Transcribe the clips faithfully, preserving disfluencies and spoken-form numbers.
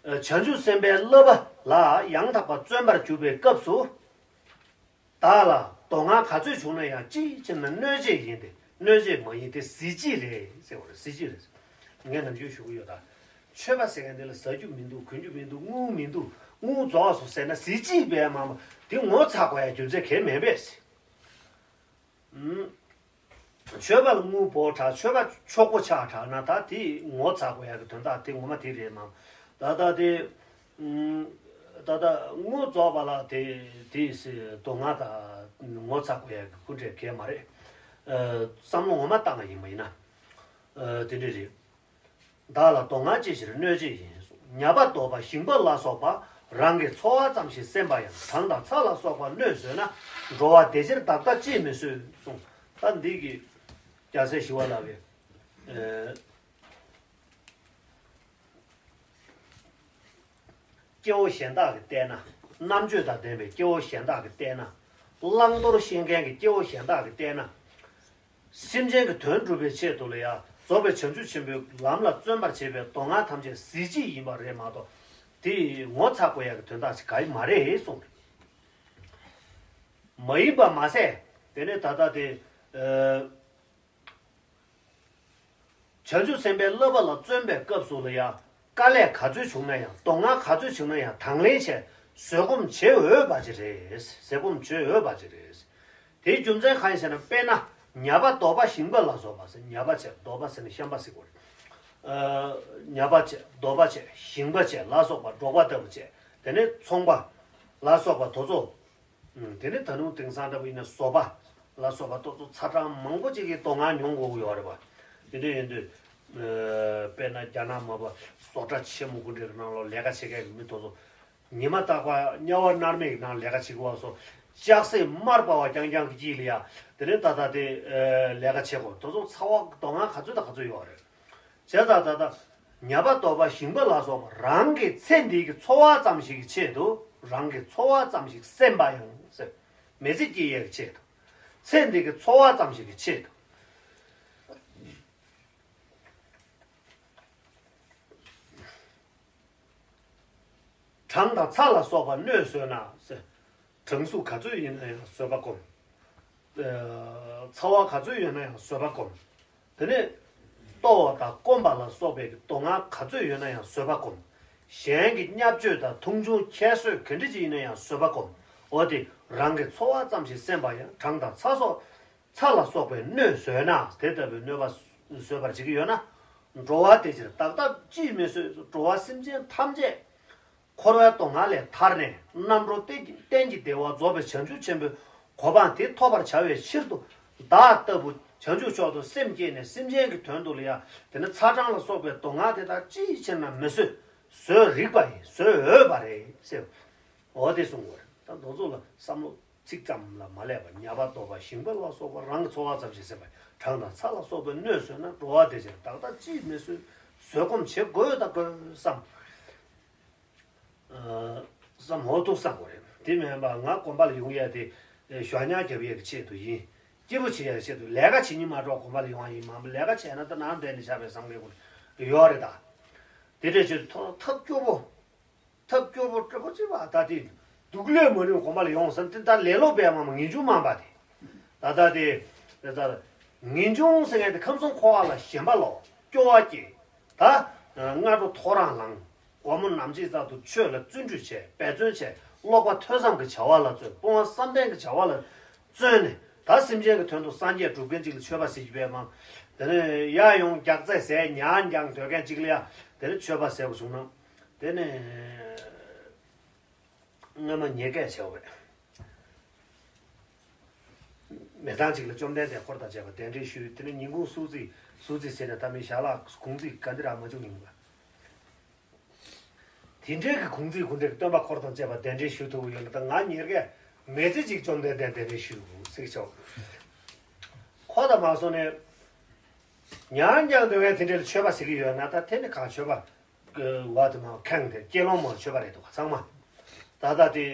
བྱང་ཆུབ་སེམས་དཔའི་བསླབ་པ་ལ་ཡང་དག་པར་བརྩོན་པར་གྱུར་པའི་སྐབས་སུ། བདག་ལ་སྡུག་བསྔལ་ག་ཚོད་བྱུང་ན་ཡང་ཅིའི་ཕྱིར་ན་གནོད་བྱེད་ཡིན་ཏེ་གནོད་བྱེད་མ་ཡིན་ཏེ་གཟི་བརྗིད་རེད་ཟེར་བ་རེད། གཟི་བརྗིད་རེད། ངས་ནམ་རྒྱུན་ཞུ་གི་ཡོད་ད། མཆོད་པ་ཟེར་མཁན་འདི་ལ་ཟ་རྒྱུ་མི་འདུག་གོན་རྒྱུ་མི་འདུག་དངུལ་མི་འདུག་དངུལ་རྫོགས་སོང་ཟེར་ན་གཟི་བརྗིད་པས་མ་མ་དེ་ངོ་ཚ་དགོས་ཡ་རྒྱུ་མཚན་གང་ཡང་མེད་པས། མཆོད་པ་ལ་དངུལ་འབོར་དྲགས། མཆོད་པ་ཆོག་པོ་ཆགས་དྲགས་ན་ད་དེ་ངོ་ཚ་དགོས་ཡ་གི་དོན་དག་དེ་ངོ་མ་དེ་རེད་མ། ད་ལྟ་དེ་ད་ལྟ་དངུལ་རྫོགས་པ་ལ་དེ་དེ་སྡུག་བསྔལ་དང་ངོ་ཚ་དགོས་ཡ་གི་སྐུ་འདྲ་གང་ཡང་མ་རེད། བསམ་བློ་ངོ་མ་བཏང་བ་ཡིན་པ་ཡིན་ན། དེ་འདྲ་རེད། བདག་ལ་སྡུག་བསྔལ་ཅི་ཕྱིར་གནོད་བྱེད་ཡིན་གསུངས། ཉ་པ་གདོལ་པ་ཞིང་པ་ལ་སོགས་པ་རང་གི་འཚོ་བ་ཙམ་ཞིག་སེམས་པ་ཡང་གྲང་དང་ཚ་ལ་སོགས་པ་གནོད་བཟོད་ན་འགྲོ་བ་བདེ་ཕྱིར་བདག་ལྟ་ཅིས་མི་བཟོད་གསུངས། ད་འདི་གི་རྒྱལ་སྲས་ཞི་བ་ལྷ་གི་སྐྱེ་བོ་གཞན་དག་གིས་བལྟས་ན། རྣམ་དཔྱོད་དང་ལྡན་པའི་སྐྱེ་བོ་གཞན་དག་གིས་བལྟས་ན། བླང་དོར་ཤེས་མཁན་གྱི་སྐྱེ་བོ་གཞན་དག་གིས་བལྟས་ན། སེམས་ཅན་གྱི་དོན་སྒྲུབ་པའི་ཆེད་དུ་ལ་ཡང་རྫོགས་པའི་བྱང་ཆུབ་ཆེན་པོའི་ལམ་ལ་བརྩོན་པར་བྱེད་པའི་སྡུག་བསྔལ་ཐམས་ཅད་གཟི་བརྗིད་ཡིན་པ་རེད་མ་གཏོགས། དེ་ངོ་ཚ་དགོས་ཡ་གི་དོན་དག་ཅིག་གང་ཡང་མ་རེད་གསུངས། མ་ཡིན་པ་མ་ཟད། དེ་ནས་ད་ལྟ་དེ། བྱང་ཆུབ་སེམས་དཔའི་བསླབ་པ་ལ་བརྩོན་པའི་སྐབས་སུ་ལ་ཡང་དཀའ་ལས་ག་ཚོད་བྱུང་ན་ཡང་སྡུག་བསྔལ་ག་ཚོད་བྱུང་ན་ཡང་དང་ལེན་བྱས་བཟོད་སྒོམ་བྱེད་འོས་པ་ཅིག་རེད། བཟོད་སྒོམ་བྱེད་འོས་པ་ཅིག་རེད། དེའི་རྒྱུ་མཚན་གང་ཡིན་ཟེར་ན། དཔེར་ན་ཉ་པ་གདོལ་པ་ཞིང་པ་ལ་སོགས་པ་ཟེར། ཉ་པ་བྱས་གདོལ་པ་ཟེར་ན་ཤན་པ་ཟེར་དགོས་རེད། ཉ་པ་བྱས་གདོལ་པ་བྱས་ཞིང་པ་བྱས་ལ་སོགས་པ་འབྲོག་པ་ལྟ་བུ་བྱས། དེ་ནས་ཚོང་པ་ལ་སོགས་པ་དེ་ཚོ། དེ་ནས་ད་དུང་དེང་སང་འདྲ་པོ་ཡིན་ན་བཟོ་པ་ལ་སོགས་པ་ཏོག་ཙམ་ཚ་གྲང་མང་པོ་ཅིག་གིས་སྡུག་བསྔལ་མྱོང་དགོས་ཀྱི་ཡོད་རེད་པ། དེ་འདྲ་ཡིན་དུས། དཔེར་ན་རྒྱ་ནག་མ་པ་བཟོ་གྲྭ་ཆེན་མོ་ཀུན་འདྲ་གི་ནང་ལ་ལས་ཀ་བྱེད་མཁན་གྱི་མི་དེ་ཚོ། ཉི་མ་རྟག་པར་དམྱལ་བ་མནར་མེད་ཀྱི་ནང་ལས་ཀ་བྱེད་དགོས་པ་སོགས། ལྕགས་སྲེག་དམར་འབར་བ་རྐྱང་རྐྱང་གི་དཀྱིལ་ལ་ཡ། དེ་ནས་ད་ལྟ་དེ་ལས་ཀ་བྱེད་དགོས། དེ་ཚོ་ཚ་བ་སྡུག་བསྔལ་ག་ཚོད་དང་ག་ཚོད་ཡོད་རེད། བྱས་ཙང་ད་ལྟ་ཉ་པ་གདོལ་པ་ཞིང་པ་ལ་སོགས་པ་རང་གི་ཚེ་འདི་གི་འཚོ་བ་ཙམ་ཞིག་གི་ཆེད་དུ། རང་གི་འཚོ་བ་ཙམ་ཞིག་སེམས་པ་ཡང་ཟེར། མི་ཚེ་སྐྱེལ་ཡས་ཀྱི་ཆེད་དུ། ཚེ་འདི་གི་འཚོ་བ་ཙམ་ཞིག་གི་ཆེད་དུ། གྲང་དང་ཚ་ལ་སོགས་པ་གནོད་བཟོད་ན་ཟེར། གྲང་ཟུག་ག་ཚོད་ཡིན་ན་ཡང་བཟོད་པ་སྒོམ། ཚ་བ་ག་ཚོད་ཡོད་ན་ཡང་བཟོད་པ་སྒོམ། དེ་ནས་ལྟོ་བ་དང་སྐོམ་པ་ལ་སོགས་པའི་སྡུག་བསྔལ་ག་ཚོད་ཡོད་ན་ཡང་བཟོད་པ་སྒོམ། གཞན་གྱི་བརྙས་བཅོས་དང་མཐོང་ཆུང་ཁྱད་གསོད་ག་འདྲ་ཅིག་ཡིན་ན་ཡང་བཟོད་པ་སྒོམ། འོ་དེ་རང་གི་འཚོ་བ་ཙམ་ཞིག་སེམས་པ་ཡང་གྲང་དང་ཚ་སོགས། ཚ་ལ་སོགས་པའི་གནོད་བཟོད་ན། དེ་ལྟ་བུའི་གནོད་པ་བཟོད་པར་བྱེད་ཀྱི་ཡོད་ན། འགྲོ་བ་བདེ་ཕྱིར་བདག་ལྟ་ཅིས་མི་བཟོད། འགྲོ་བ་སེམས་ཅན་ཐམས་ཅད་འཁོར་བའི་སྡུག་བསྔལ་ལས་ཐར་ནས་རྣམ་གྲོལ་གཏན་གྱི་བདེ་བ་རྫོགས་པའི་བྱང་ཆུབ་ཆེན་པོའི་གོ་འཕང་དེ་ཐོབ་པར་བྱ་བའི་ཕྱིར་དུ། བདག་ལྟ་བུ་བྱང་ཆུབ་མཆོག་ཏུ་སེམས་བསྐྱེད་ནས་སེམས་ཅན་གྱི་དོན་དུ་ལ་ཡ། དེ་ནི་ཚ་གྲང་ལ་སོགས་པའི་སྡུག་བསྔལ་དེ་དག་ཅིའི་ཕྱིར་ན་མི་བཟོད། བཟོད་རིགས་པ་ཡིས་བཟོད་འོས་པ་རེད་ཟེར། འོ་དེ་གསུངས་པ་རེད། ད་དེ་ཚོ་ལ་བསམ་བློ་ཚིག་ཙམ་ལ་མ་སླེབས་པར། ཉ་པ་གདོལ་པ་ཞིང་པ་ལ་སོགས་པ་རང་གི་འཚོ་བ་ཙམ་ཞིག་སེམས་པ་གྲང་དང་ཚ་ལ་སོགས་པའི་གནོད་བཟོད་ན། འགྲོ་བ་བདེ་ཕྱིར་བདག་ལྟ་ཅིས་མི་བཟོད། བཟོད་སྒོམ་བྱེད་དགོས་དང་དགོས་བསམ། བསམ་འོ་ཐུག་བསམ་དགོས་རེད། དེ་མིན་པ་ང་དགོན་པ་ལ་ཡོང་ཡས་དེ་ཞོགས་ཉལ་རྒྱབ་ཡས་ཀྱི་ཆེད་དུ་ཡིན། སྐྱིད་པོ་བྱེད་ཡས་ཆེད་དུ། ལས་ཀ་བྱེད་སྙིང་མ་འདོད་དགོན་པ་ལ་ཡོང་བ་ཡིན། མ་པ་ལས་ཀ་བྱས་ན་ད་ནང་བསྡད་ནས་བྱ་བའི་བསམ་མཁན་ཀུན་ཡོད་རེད་ད། དེ་འདྲ་བྱེད་དུས་ཐོག་ཐབས་སྐྱོ་པོ། ཐབས་སྐྱོ་པོ་སྐྱོ་པོ་ཅིག་བ་ད་དེ་སྡུག་ལས་མ་རུང་དགོན་པ་ལ་ཡོང་བསམ་དེ། ད་ལེ་ལོ་པས་མ་མ་ངེས་འབྱུང་མང་པ་དེ། ད་ལྟ་དེ་ད་ལྟ་ངེས་འབྱུང་ཟེར་མཁན་དེ་ཁམས་གསུམ་འཁོར་བ་ལ་ཞེན་པ་ལོག་སྐྱོ་བ་སྐྱེ། ད་སྔ་དྲོ་ཐོ་རངས་ལངས། དགོང་མོ་ནམ་ཕྱེད་ཙམ་དུ་ཆོས་ལ་བརྩོན་འགྲུས་བྱས། འབད་བརྩོན་བྱས། ཀློག་པ་ཐོས་བསམ་གྱི་བྱ་བ་ལ་བརྩོན། སྤོང་བ་བསམ་གཏན་གྱི་བྱ་བ་ལ་བརྩོན་ནས། ད་སེམས་ཅན་གྱི་དོན་དུ་སངས་རྒྱས་སྒྲུབ་མཁན་ཅིག་ལ་མཆོད་པ་ཟེར་གྱི་པས་མ། དེ་ནས་ཡར་ཡོང་རྒྱག་རྩེད་ཟས་ཉར་འགྱངས་སྡོད་མཁན་ཅིག་ལ་ཡ། དེ་ནས་མཆོད་པ་ཟེར་བ་བྱུང་ན། དེ་ནས་སྔ་མ་ཉེས་སྐལ་བྱས་པ་རེད། མི་ཚང་གཅིག་ལ་བཅོམ་ལྡན་འདས་འཁོར་དང་བཅས་པ་གདན་འདྲེན་ཞུས། དེ་ནས་ཉིན་གུང་གསུར་རྩི། གསུར་རྩི་ཟེར་ནས་ད་མི་ཞལ་ལག་གུང་ཚིགས་ག་འདི་ར་མ་བྱུང་ཡིན་པ། དེ་འདྲའི་གི་གུང་ཚིགས་གུང་འདྲའི་གི་སྟོན་པ་འཁོར་དང་བཅས་པ་གདན་འདྲེན་ཞུ་ཐུབ་ཀྱི་ཡོད་ན། ད་ང་ཉེར་སྐལ་མེད་ཚེ་གཅིག་བཅོམ་ལྡན་འདས་གདན་འདྲེན་ཞུ་དགོས་ཟེར་ཆོག་ཁོ་དང་མ་སོང་ནས་ཉར་འགྱངས་སྡོད་མཁན་དེ་འདྲ་ལ་མཆོད་པ་ཟེར་གྱི་ཡོད་ན། ད་དེ་ནི་གང་མཆོད་པ་བ་དེ་མ་ཁེངས་ཏེ་སྐྱེ་སློང་མ་མཆོད་པ་རེད་འདུག་ག་ཚང་མ། ད་ལྟ་དེ།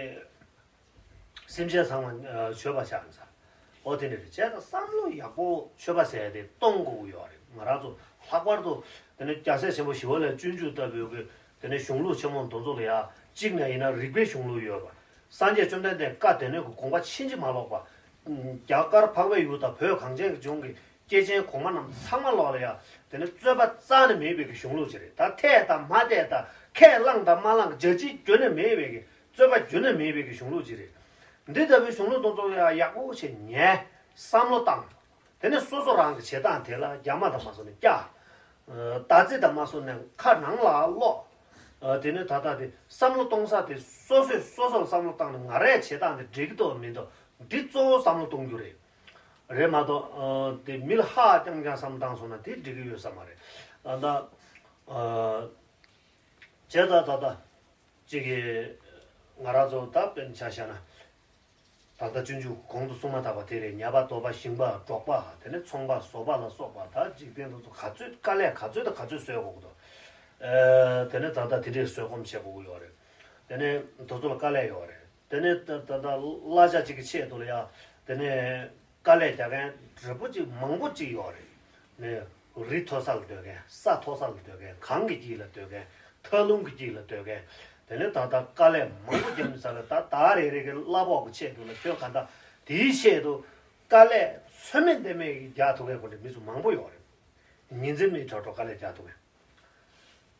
སེམས་ཅན་ཚང་མ་མཆོད་པ་ཆགས་ས། འོ་དེ་འདྲ་རེད། བྱས་ཙང་བསམ་བློ་ཡག་པོ་མཆོད་པ་ཟེར་ཡ་དེ་གཏོང་དགོས་ཀྱི་ཡོད་རེད། ང་རང་ཚོ་ལྷག་པར་དུ་དེ་ནི་རྒྱལ་སྲས་ཆེན་པོ་ཞི་བ་ལྷའི་སྤྱོད་འཇུག་ལྟ་བུའི་གི་ དེ་ནས་གཞུང་ལུགས་ཆེན་མོ་འདི་ཚོ་ལ་ཡང་གཅིག་ནས་ཡིན་ན་རིགས་པའི་གཞུང་ལུགས་ཡོད་པ། སངས་རྒྱས་བཅོམ་ལྡན་འདས་བཀའ་སྡེ་སྣོད་ཀྱི་དགོངས་པ་ཕྱིན་ཅི་མ་ལོག་པ། རྒྱ་གར་འཕགས་པའི་ཡུལ་དང་བོད་གངས་ཅན་གྱི་ལྗོངས་ཀྱི་སྐྱེས་ཆེན་གོང་མ་རྣམས་ཚང་མ་ལོག་ལ་ཡང་དེ་ནས་རྩོད་པ་རྩ་ནས་མེད་པའི་གི་གཞུང་ལུགས་ཅིག་རེད། ད་འཐད་དང་མ་འཐད་དང་ཁས་བླངས་དང་མ་བླངས་བྱ་བྱེད་རྒྱུ་ནས་མེད་པའི་གི་རྩོད་པ་རྒྱུ་ནས་མེད་པའི་གི་གཞུང་ལུགས་ཅིག་རེད། འདི་ལྟ་བུའི་གཞུང་ལུགས་དེ་ཚོ་ཡང་ཡག་པོ་ཞིག་ཉན། བསམ་བློ་བཏང་། དེ་ནས་སོ་སོ་རང་གི་བྱེད་སྟངས་དེ་ལ་རྒྱ་མ་དང་མ་སོ་ནས་བཀྱག་ད་ཙི་དང་མ་སོ་ནས་ཁ་ནང་ལ་ལོག་དེ་ནས་ད་ལྟ་དེ་བསམ་བློ་གཏོང་ས་དེ་སོ་སོས་སོ་སོར་བསམ་བློ་བཏང་ནས་ང་རའི་བྱེད་སྟངས་དེ་འགྲིག་གི་འདུག་མི་འདུག་འདི་གཙོ་བོ་བསམ་བློ་གཏོང་རྒྱུ་རེད། རེད་མ་གཏོགས་དེ་མི་ལ་ཧ་ཅང་ཅང་བསམ་བློ་བཏང་སོང་ན་དེ་འགྲིག་གི་ཡོད་ས་མ་རེད། ད་ལྟ་བྱས་ཙང་ད་ལྟ་གཅིག་གིས་ང་རང་ཚོ་ད་དཔེར་ན་ཆ་བཞག་ན། ད་ལྟ་སྤྱོད་འཇུག་གོང་དུ་གསུངས་མ་ཐག་པ་དེ་རེད། ཉ་པ་གྲོགས་པ་ཞིང་པ་འབྲོག་པ་དེ་ནས་ཚོང་པ་བཟོ་པ་ལ་སོགས་པ་ད་འཇིག་རྟེན་དུ་ག་ཚོད་དཀའ་ལས་ག་ཚོད་དང་ག་ཚོད་བཟོས་དགོས་ཀྱི་འདུག་དེ་ནས་ད་ལྟ་དེ་འདྲའི་བཟོད་སྒོམ་བྱེད་དགོས་ཀྱི་ཡོད་རེད། དེ་ནས་དེ་ཚོ་ལ་དཀའ་ལས་ཡོད་རེད། དེ་ནས་ད་ད་ལྟ་གླ་ཆ་གཅིག་གི་ཆེད་དུ་ལ་ཡ་དེ་ནས་དཀའ་ལས་རྒྱག་མཁན་འབྲས་བུ་གཅིག་མང་པོ་གཅིག་ཡོད་རེད། ནས་རི་མཐོ་ས་ལ་སྡོད་མཁན། ས་མཐོ་ས་ལ་སྡོད་མཁན། གངས་ཀྱི་དཀྱིལ་ལ་སྡོད་མཁན། མཐའ་ལུང་གི་དཀྱིལ་ལ་སྡོད་མཁན། དེ་ནས་ད་ལྟ་དཀའ་ལས་མང་པོ་བརྒྱབ་ནས་ས་ལ་ད་ད་རེ་རེ་གི་གླ་ཕོགས་ཀྱི་ཆེད་དུ་ལ་ཁྱོད་ག་ད་དེའི་ཆེད་དུ་དཀའ་ལས་ཚོད་མེད་འདི་མེད་ཀྱི་རྒྱག་ཐུབ་མཁན་ཁོ་འདྲ་མི་ཚོ་མང་པོ་ཡོད་རེད། ཉིན་མཚན་མེད་དྲག་དྲག་དཀའ་ལས་རྒྱག་ཐུབ་མཁན།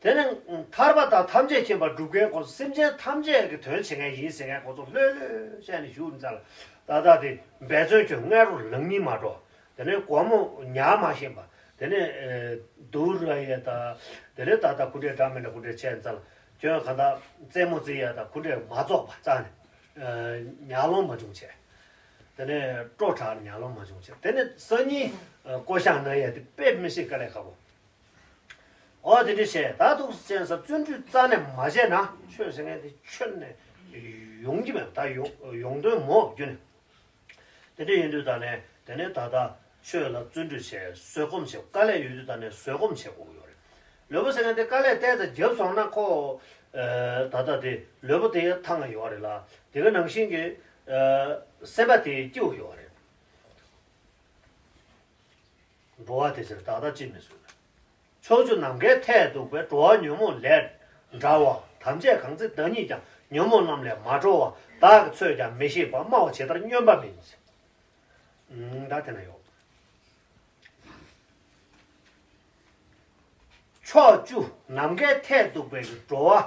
དེ་ནས་ཐར་པ་དང་ཐམས་ཅད་མཁྱེན་པ་སྒྲུབ་མཁན་ཁོ་ཚོ་སེམས་ཅན་ཐམས་ཅད་ཀྱི་དོན་བྱེད་མཁན་ཡིན་ཟེར་མཁན་ཁོ་ཚོ་ལྷོད་ལྷོད་བྱས་ནས་བཞུགས་ཙང་ལ་ད་ལྟ་དེ་འབད་བརྩོན་ཁྱོད་སྔ་རུ་ལངས་ཉིན་མ་འགྲོ། དེ་ནས་སྒོར་མོ་ཉར་མ་ཤེས་པ། དེ་ནས་ཨེ་སྡུག་རུ་ཡས་དང་། དེ་ནས་ད་ལྟ་ཁུ་འབྲས་འདྲ་མི་འདྲ་ཁུ་འབྲས་ཆད་ཙང་ལ་ཁྱོད་ག་ད་རྩེད་མོ་རྩེ་ཡས་དང་ཁུ་འབྲས་མ་རྫོགས་པ་རྩ་ནས་ཨེ་ཉར་ལོང་མ་བྱུང་བྱས། དེ་ནས་སྤྲོ་དྲགས་ཉར་ལོང་མ་བྱུང་བྱས། དེ་ནས་སང་ཉིན་ཨེ་བསྐོ་བཞག་གནང་ཡས་དེ་དཔེ་མི་སྲིད་དཀའ་ལས་ཁག་པོ། ཨོ་དེ་འདྲ་བྱས་ད་ཐུགས་སུ་ཆེན་ས་བརྩོན་འགྲུས་རྩ་ནས་མ་བྱས་ན་ཆོས་ཟེར་མཁན་དེ་ཁྱོན་ནས་ཡོང་གི་མེད། ད་ཡོང་ཡོང་དོན་མོ་རྒྱུ་ནས། དེ་འདྲ་ཡིན་དུས་ད་ནས་དེ་ནས་ད་ལྟ་ཆོས་ལ་བརྩོན་འགྲུས་བྱས། བཟོད་སྒོམ་བྱས། དཀའ་ལས་ཡོད་དུས་ད་ནས་བཟོད་སྒོམ་བྱེད་དགོས་ཀྱི་ཡོད་རེད། ལུས་པོ་ཟེར་མཁན་དེ་དཀའ་ལས་ཏོག་ཙམ་བརྒྱབ་སོང་ན་ཁོ་ཨེ་ད་ལྟ་དེ་ལུས་པོ་དེ་ཐང་ང་ཡོད་རེད་ལ། དེ་ག་ནང་བཞིན་གྱི་ཨེ་སེམས་པ་དེ་སྐྱིད་པོ་ཡོད་རེད། འགྲོ་བ་དེ་ཕྱིར་བདག་ལྟ་ཅི་སྨོས་ཟེར། ཕྱོགས་བཅུ་ནམ་མཁའི་མཐས་གཏུགས་པའི། འགྲོ་བ་ཉོན་མོངས་ལས་བྲལ་བ། ཐམས་ཅད་གང་ཚེ་བདག་ཉིད་ཀྱང་། ཉོན་མོངས་རྣམས་ལས་མ་གྲོལ་བ། བདག་གིས་འཚོལ་ཀྱང་མི་ཤེས་པ། སྨྲ་བ་ཇི་ལྟར་སྨྱོན་པ་མིན། ད་དེ་ན་ཡོད། ཕྱོགས་བཅུ་ནམ་མཁའི་མཐས་གཏུགས་པའི་འགྲོ་བ་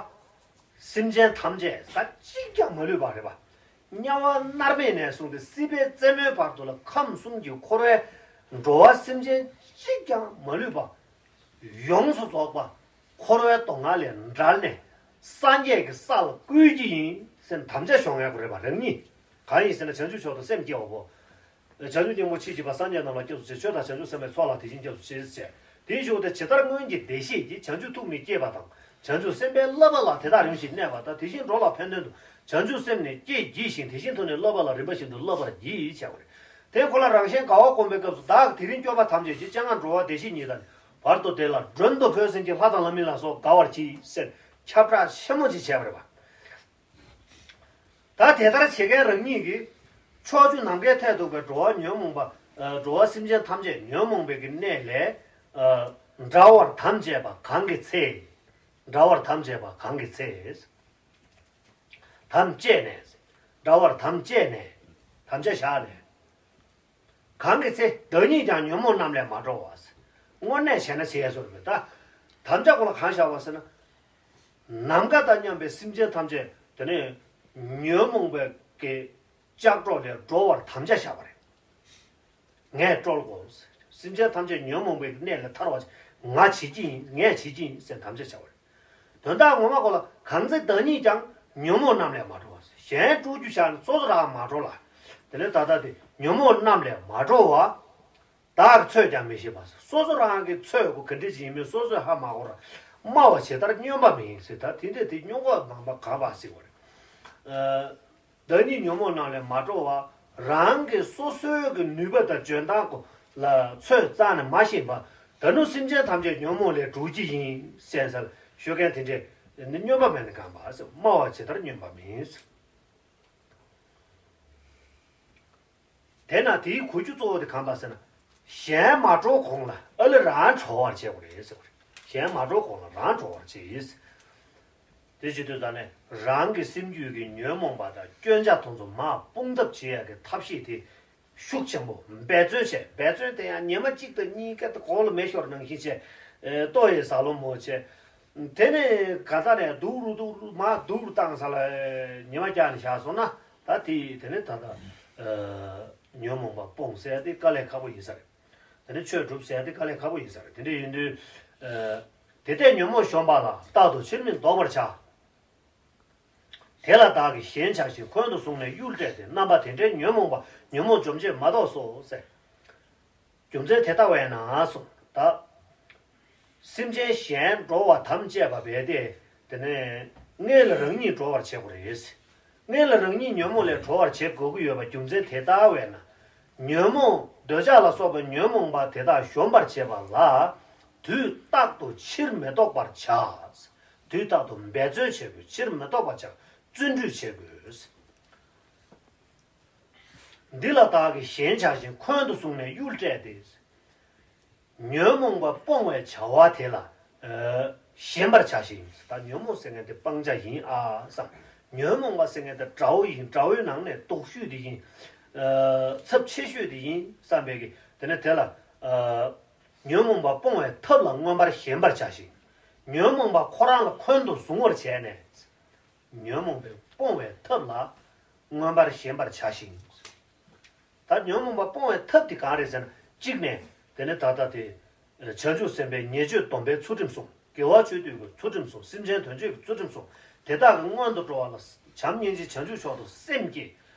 སེམས་ཅན་ཐམས་ཅད་ད་གཅིག་ཀྱང་མ་ལུས་པ་རེད་པ། དམྱལ་བ་མནར་མེད་ནས་བཟུང་སྟེ་སྲིད་པའི་རྩེ་མོའི་བར་དུ་ལ་ཁམས་གསུམ་གྱི་འཁོར་བའི་འགྲོ་བ་སེམས་ཅན་གཅིག་ཀྱང་མ་ལུས་པ། ཡོངས་སུ་རྫོགས་པ། འཁོར་བའི་སྡུག་བསྔལ་ལས་བྲལ་ནས་སངས་རྒྱས་ཀྱི་ས་ལ་བཀོད་ཀྱི་ཡིན་ཟེར་དམ་བཅའ་ཞུ་མཁན་ཁོ་རེད་པ། རང་ཉིད་གང་ཡིན་ཟེར་ན་བྱང་ཆུབ་མཆོག་ཏུ་སེམས་བསྐྱེད་པ་པོ། བྱང་ཆུབ་སྙིང་པོ་ཆེས་བགྱིས་པ་སངས་རྒྱས་རྣམས་ལ་སྐྱབས་སུ་མཆི། ཆོས་དང་བྱང་ཆུབ་སེམས་དཔའི་ཚོགས་ལ་དེ་བཞིན་སྐྱབས་སུ་མཆི་ཟེར། དེའི་གཞུག་དེ་ཇི་ལྟར་སྔོན་གྱི་བདེ་གཤེགས་ཀྱིས། བྱང་ཆུབ་ཐུགས་ནི་བསྐྱེད་པ་དང་། བྱང་ཆུབ་སེམས་དཔའི་བསླབ་པ་ལ་དེ་དག་རིམ་བཞིན་གནས་པ་ལྟར། དེ་བཞིན་འགྲོ་ལ་ཕན་དོན་དུ་བྱང་ཆུབ་སེམས་ནི་བསྐྱེད་བགྱིད་ཅིང་། དེ་བཞིན་དུ་ནི་བསླབ་པ་ལ་རིམ་པ་བཞིན་དུ་བསླབ་པར་བགྱི་ཞེས་བྱ་བ་རེད། དེ་ཁོ་ལ་རང་གཞན་དགའ་བ་བསྒོམ་པའི་སྐབས་སུ། བདག་གིས་དེ་རིང་སྐྱོབ་པ་ཐམས་ཅད་ཀྱི། སྤྱན་སྔར་འགྲོ་བ་བདེ་གཤེགས་ཉིད་དང་ནི། བར་དུ་བདེ་ལ་མགྲོན་དུ་བོས་ཟིན་གྱི། ལྷ་དང་ལྷ་མིན་ལ་སོགས་དགའ་བར་གྱིས་ཟེར་ཁྱབ་བསྒྲགས་ཆེན་མོ་ཅིག་བྱས་པ་རེད་པ། ད་དེ་ལྟར་བྱེད་མཁན་རང་ཉིད་ཀྱིས་ཕྱོགས་བཅུ་ནམ་མཁའི་མཐས་གཏུགས་པའི་འགྲོ་བ་ཉོན་མོངས་པ། ཨ་འགྲོ་བ་སེམས་ཅན་ཐམས་ཅད་ཉོན་མོངས་པའི་གི་གནས་ལས་ཨ་བྲལ་བར་དམ་བཅས་པ་གང་གི་ཚེ། བྲལ་བར་དམ་བཅས་པ་གང་གི་ཚེ། དམ་བཅས་ནས། བྲལ་བར་དམ་བཅས་ནས། དམ་བཅའ་བཞག་ནས། གང་གི་ཚེ། བདག་ཉིད་ཀྱང་ཉོན་མོངས་རྣམས་ལས་མ་གྲོལ་བ། དངོས་གནས་བྱས་ན་བྱས་སོ་རེད་མེད་ད། དམ་བཅའ་ཁོ་ལ་གང་བཞག་པ་ཟེར་ན། ནམ་མཁའ་དང་མཉམ་པའི་སེམས་ཅན་ཐམས་ཅད་དེ་ནས་ཉོན་མོངས་པའི་གི་ལྕགས་སྒྲོག་ལས་སྒྲོལ་བར་དམ་བཅའ་བཞག་པ་རེད། ངས་སྒྲོལ་དགོས། སེམས་ཅན་ཐམས་ཅད་ཉོན་མོངས་པའི་གནས་ལས་ཐར་བ་ང་བྱེད་ཀྱི་ཡིན། ངས་བྱེད་ཀྱི་ཡིན་ཟེར་དམ་བཅའ་བྱ་བ་རེད། དོན་དག་ངོ་མ་ཁོ་ལ་གང་ཚེ་བདག་ཉིད་ཀྱང་ཉོན་མོངས་རྣམས་ལས་མ་གྲོལ་བ། གཞན་སྤྲོ་རྒྱུ་བཞག་ནས་སོ་སོ་རང་མ་གྲོལ་ལ། དེ་ནས་ད་ལྟ་དེ་ཉོན་མོངས་རྣམས་ལས་མ་གྲོལ་བ། བདག་གིས་འཚོལ་ཀྱང་མི་ཤེས་པ། སོ་སོ་རང་གིས་འཚོལ་དགོས་ག་འདྲ་ཅིག་ཡིན་མིན་སོ་སོས་ཧ་མ་གོ་བར། སྨྲ་བ་ཇི་ལྟར་སྨྱོན་པ་མིན་ཟེར། ད་དེ་འདྲ་དེ་སྨྱོ་འགོག་མང་པ་ག་པ་ཟེར་བ་རེད། ཨ། བདག་ཉིད་ཉོན་མོངས་རྣམས་ལས་མ་གྲོལ་བ། རང་གི་སོ་སོའི་གི་ནུས་པ་དང་འཇོན་ཐང་ལ་ཚོད་རྩ་ནས་མ་ཤེས་པ། ད་ནུ་སེམས་ཅན་ཐམས་ཅད་ཉོན་མོངས་ལས་གྲོལ་གྱི་ཡིན་ཟེར་ཟེར་ཞུ་མཁན་དེ་འདྲས་ནི་སྨྱོན་པ་མེད་ན་གང་པ་ཟེར། སྨྲ་བ་ཇི་ལྟར་སྨྱོན་པ་མིན་ཟེར། དེས་ན་དེའི་གོ་རྒྱུ་གཙོ་བོ་དེ་གང་པ་ཟེར་ན། གཞན་མ་གྲོལ་གོང་ལ་ཨ་ལེ་རང་གྲོལ་བར་བྱེད་དགོས་རེད་ཟེར་བ་རེད། གཞན་མ་གྲོལ་གོང་ལ་རང་གྲོལ་བར་བྱེད། དེ་བྱེད་དུས་ད་ནས་རང་གི་སེམས་རྒྱུད་ཀྱི་ཉོན་མོངས་པ་དང་སྐྱོན་ཆ་དེ་ཚོ་མར་སྤོང་ཐབས་བྱེད་ཡག་གི་ཐབས་ཤེས་དེ་ཤུགས་ཆེན་པོ་འབད་བརྩོན་བྱས། འབད་བརྩོན་དེ་ཡང་ཉི་མ་གཅིག་དང་གཉིས་ཀ་དེ་གོང་ལ་མེ་ཤོར་ནང་བཞིན་བྱས། ལྟོ་ཡི་ཟ་ལོ་མོ་བྱས། དེ་ནས་ག་ད་ནས་སྡུག་རུ་སྡུག་རུ་མར་སྡུག་རུ་བཏང་ས་ལ་ཉི་མ་བརྒྱ་ནས་བཞག་སོང་ན། ད་དེ་དེ་ནས་ད་ལྟ་ཉོན་མོངས་པ་སྤོང་ཟེར་ཡ་དེ་དཀའ་ལས་ཁག་པོ་ཡིན་ས་རེད། དེ་ནས་ཆོས་སྒྲུབ་ཟེར་ཡ་དེ་དཀའ་ལས་ཁག་པོ་ཡིན་ས་རེད། དེ་འདྲ་ཡིན་དུས། ཨ། དེ་ལྟས་ཉོན་མོངས་གཞོམ་པ་ལ། རྟག་ཏུ་ཕྱིར་མི་ལྡོག་པར་བྱ། དེ་ལ་བདག་གིས་ཞེན་བྱ་ཞིང་འཁོན་དུ་བཟུང་ནས་གཡུལ་བཀྲལ་ཏེ། རྣམ་པ་དེ་འདྲའི་ཉོན་མོངས་པ་ཉོན་མོངས་འཇོམས་བྱེད་མ་གཏོགས་སོ་ཟེར། རྒྱུ་མཚན་དེ་ལྟ་བས་ན་གསུངས། ད་སེམས་ཅན་གཞན་འགྲོ་བ་ཐམས་ཅད་པ་བས་ཏེ། དེ་ནས་སྔོན་ལ་རང་ཉིད་གྲོལ་བར་བྱེད་དགོས་རེད། སྔོན་ལ་རང་ཉིད་ཉོན་མོངས་ལས་གྲོལ་བར་བྱེད་དགོས་ཀྱི་ཡོད་པ་རྒྱུ་མཚན་དེ་ལྟ་བས་ན། ཉོན་མོངས་འདོད་ཆགས་ལ་སོགས་པའི་ཉོན་མོངས་པ་དེ་དག་གཞོམ་པར་བྱེད་པ་ལ། དུས་རྟག་ཏུ་ཕྱིར་མི་ལྡོག་པར་བྱ། དུས་རྟག་ཏུ་འབད་བརྩོན་བྱེད་དགོས། ཕྱིར་མི་ལྡོག་པར་བྱ། བརྩོན་འགྲུས་བྱེད་དགོས། འདི་ལ་བདག་གིས་ཞེན་བྱ་ཞིང་འཁོན་དུ་བཟུང་ནས་གཡུལ་བཀྲལ་ཏེ། ཉོན་མོངས་པ་སྤོང་བའི་བྱ་བ་དེ་ལ། ཨ། ཞེན་པར་བྱ་ཞིང་། ད་ཉོན་མོངས་ཟེར་མཁན་དེ་སྤང་བྱ་ཡིན་ཨ་བསམ། ཉོན་མོངས་པ་ཟེར་མཁན་དེ་དགྲ་བོ་ཡིན། དགྲ་བོའི་ནང་ནས་སྡུག་ཤོས་དེ་ཡིན། ཨ། ཚབས་ཆེ་ཤོས་དེ་ཡིན་བསམ་པའི་གི། དེ་ནས་དེ་ལ། ཨ། ཉོན་མོངས་པ་སྤོང་བའི་ཐབས་ལ་མངོན་པར་ཞེན་པར་བྱ་ཞིང་། ཉོན་མོངས་པ་ཁོ་རང་ལ་འཁོན་དུ་བཟུང་བར་བྱས་ནས། ཉོན་མོངས་པའི་སྤོང་བའི་ཐབས་ལ་མངོན་པར་ཞེན་པར་བྱ་ཞིང་། ད་ཉོན་མོངས་པ་སྤོང་བའི་ཐབས་དེ་གང་རེད་ཟེར་ན། གཅིག་ནས་དེ་ནི་ད་ལྟ་དེ་བྱང་ཆུབ་སེམས་དཔའི་ཉེས་སྤྱོད་སྡོམ་པའི་ཚུལ་ཁྲིམས་སྲུང་། དགེ་བ་བཅུ་སྡུད་པའི་ཚུལ་ཁྲིམས་སྲུང་། སེམས་ཅན་དོན་བྱེད་ཀྱི་ཚུལ་ཁྲིམས་སྲུང་། དེ་དག་གི་སྔོན་དུ་འགྲོ་བ་ལ་བྱམས་སྙིང་རྗེ་བྱང་ཆུབ་མཆོག་ཏུ་སེམས་བསྐྱེད།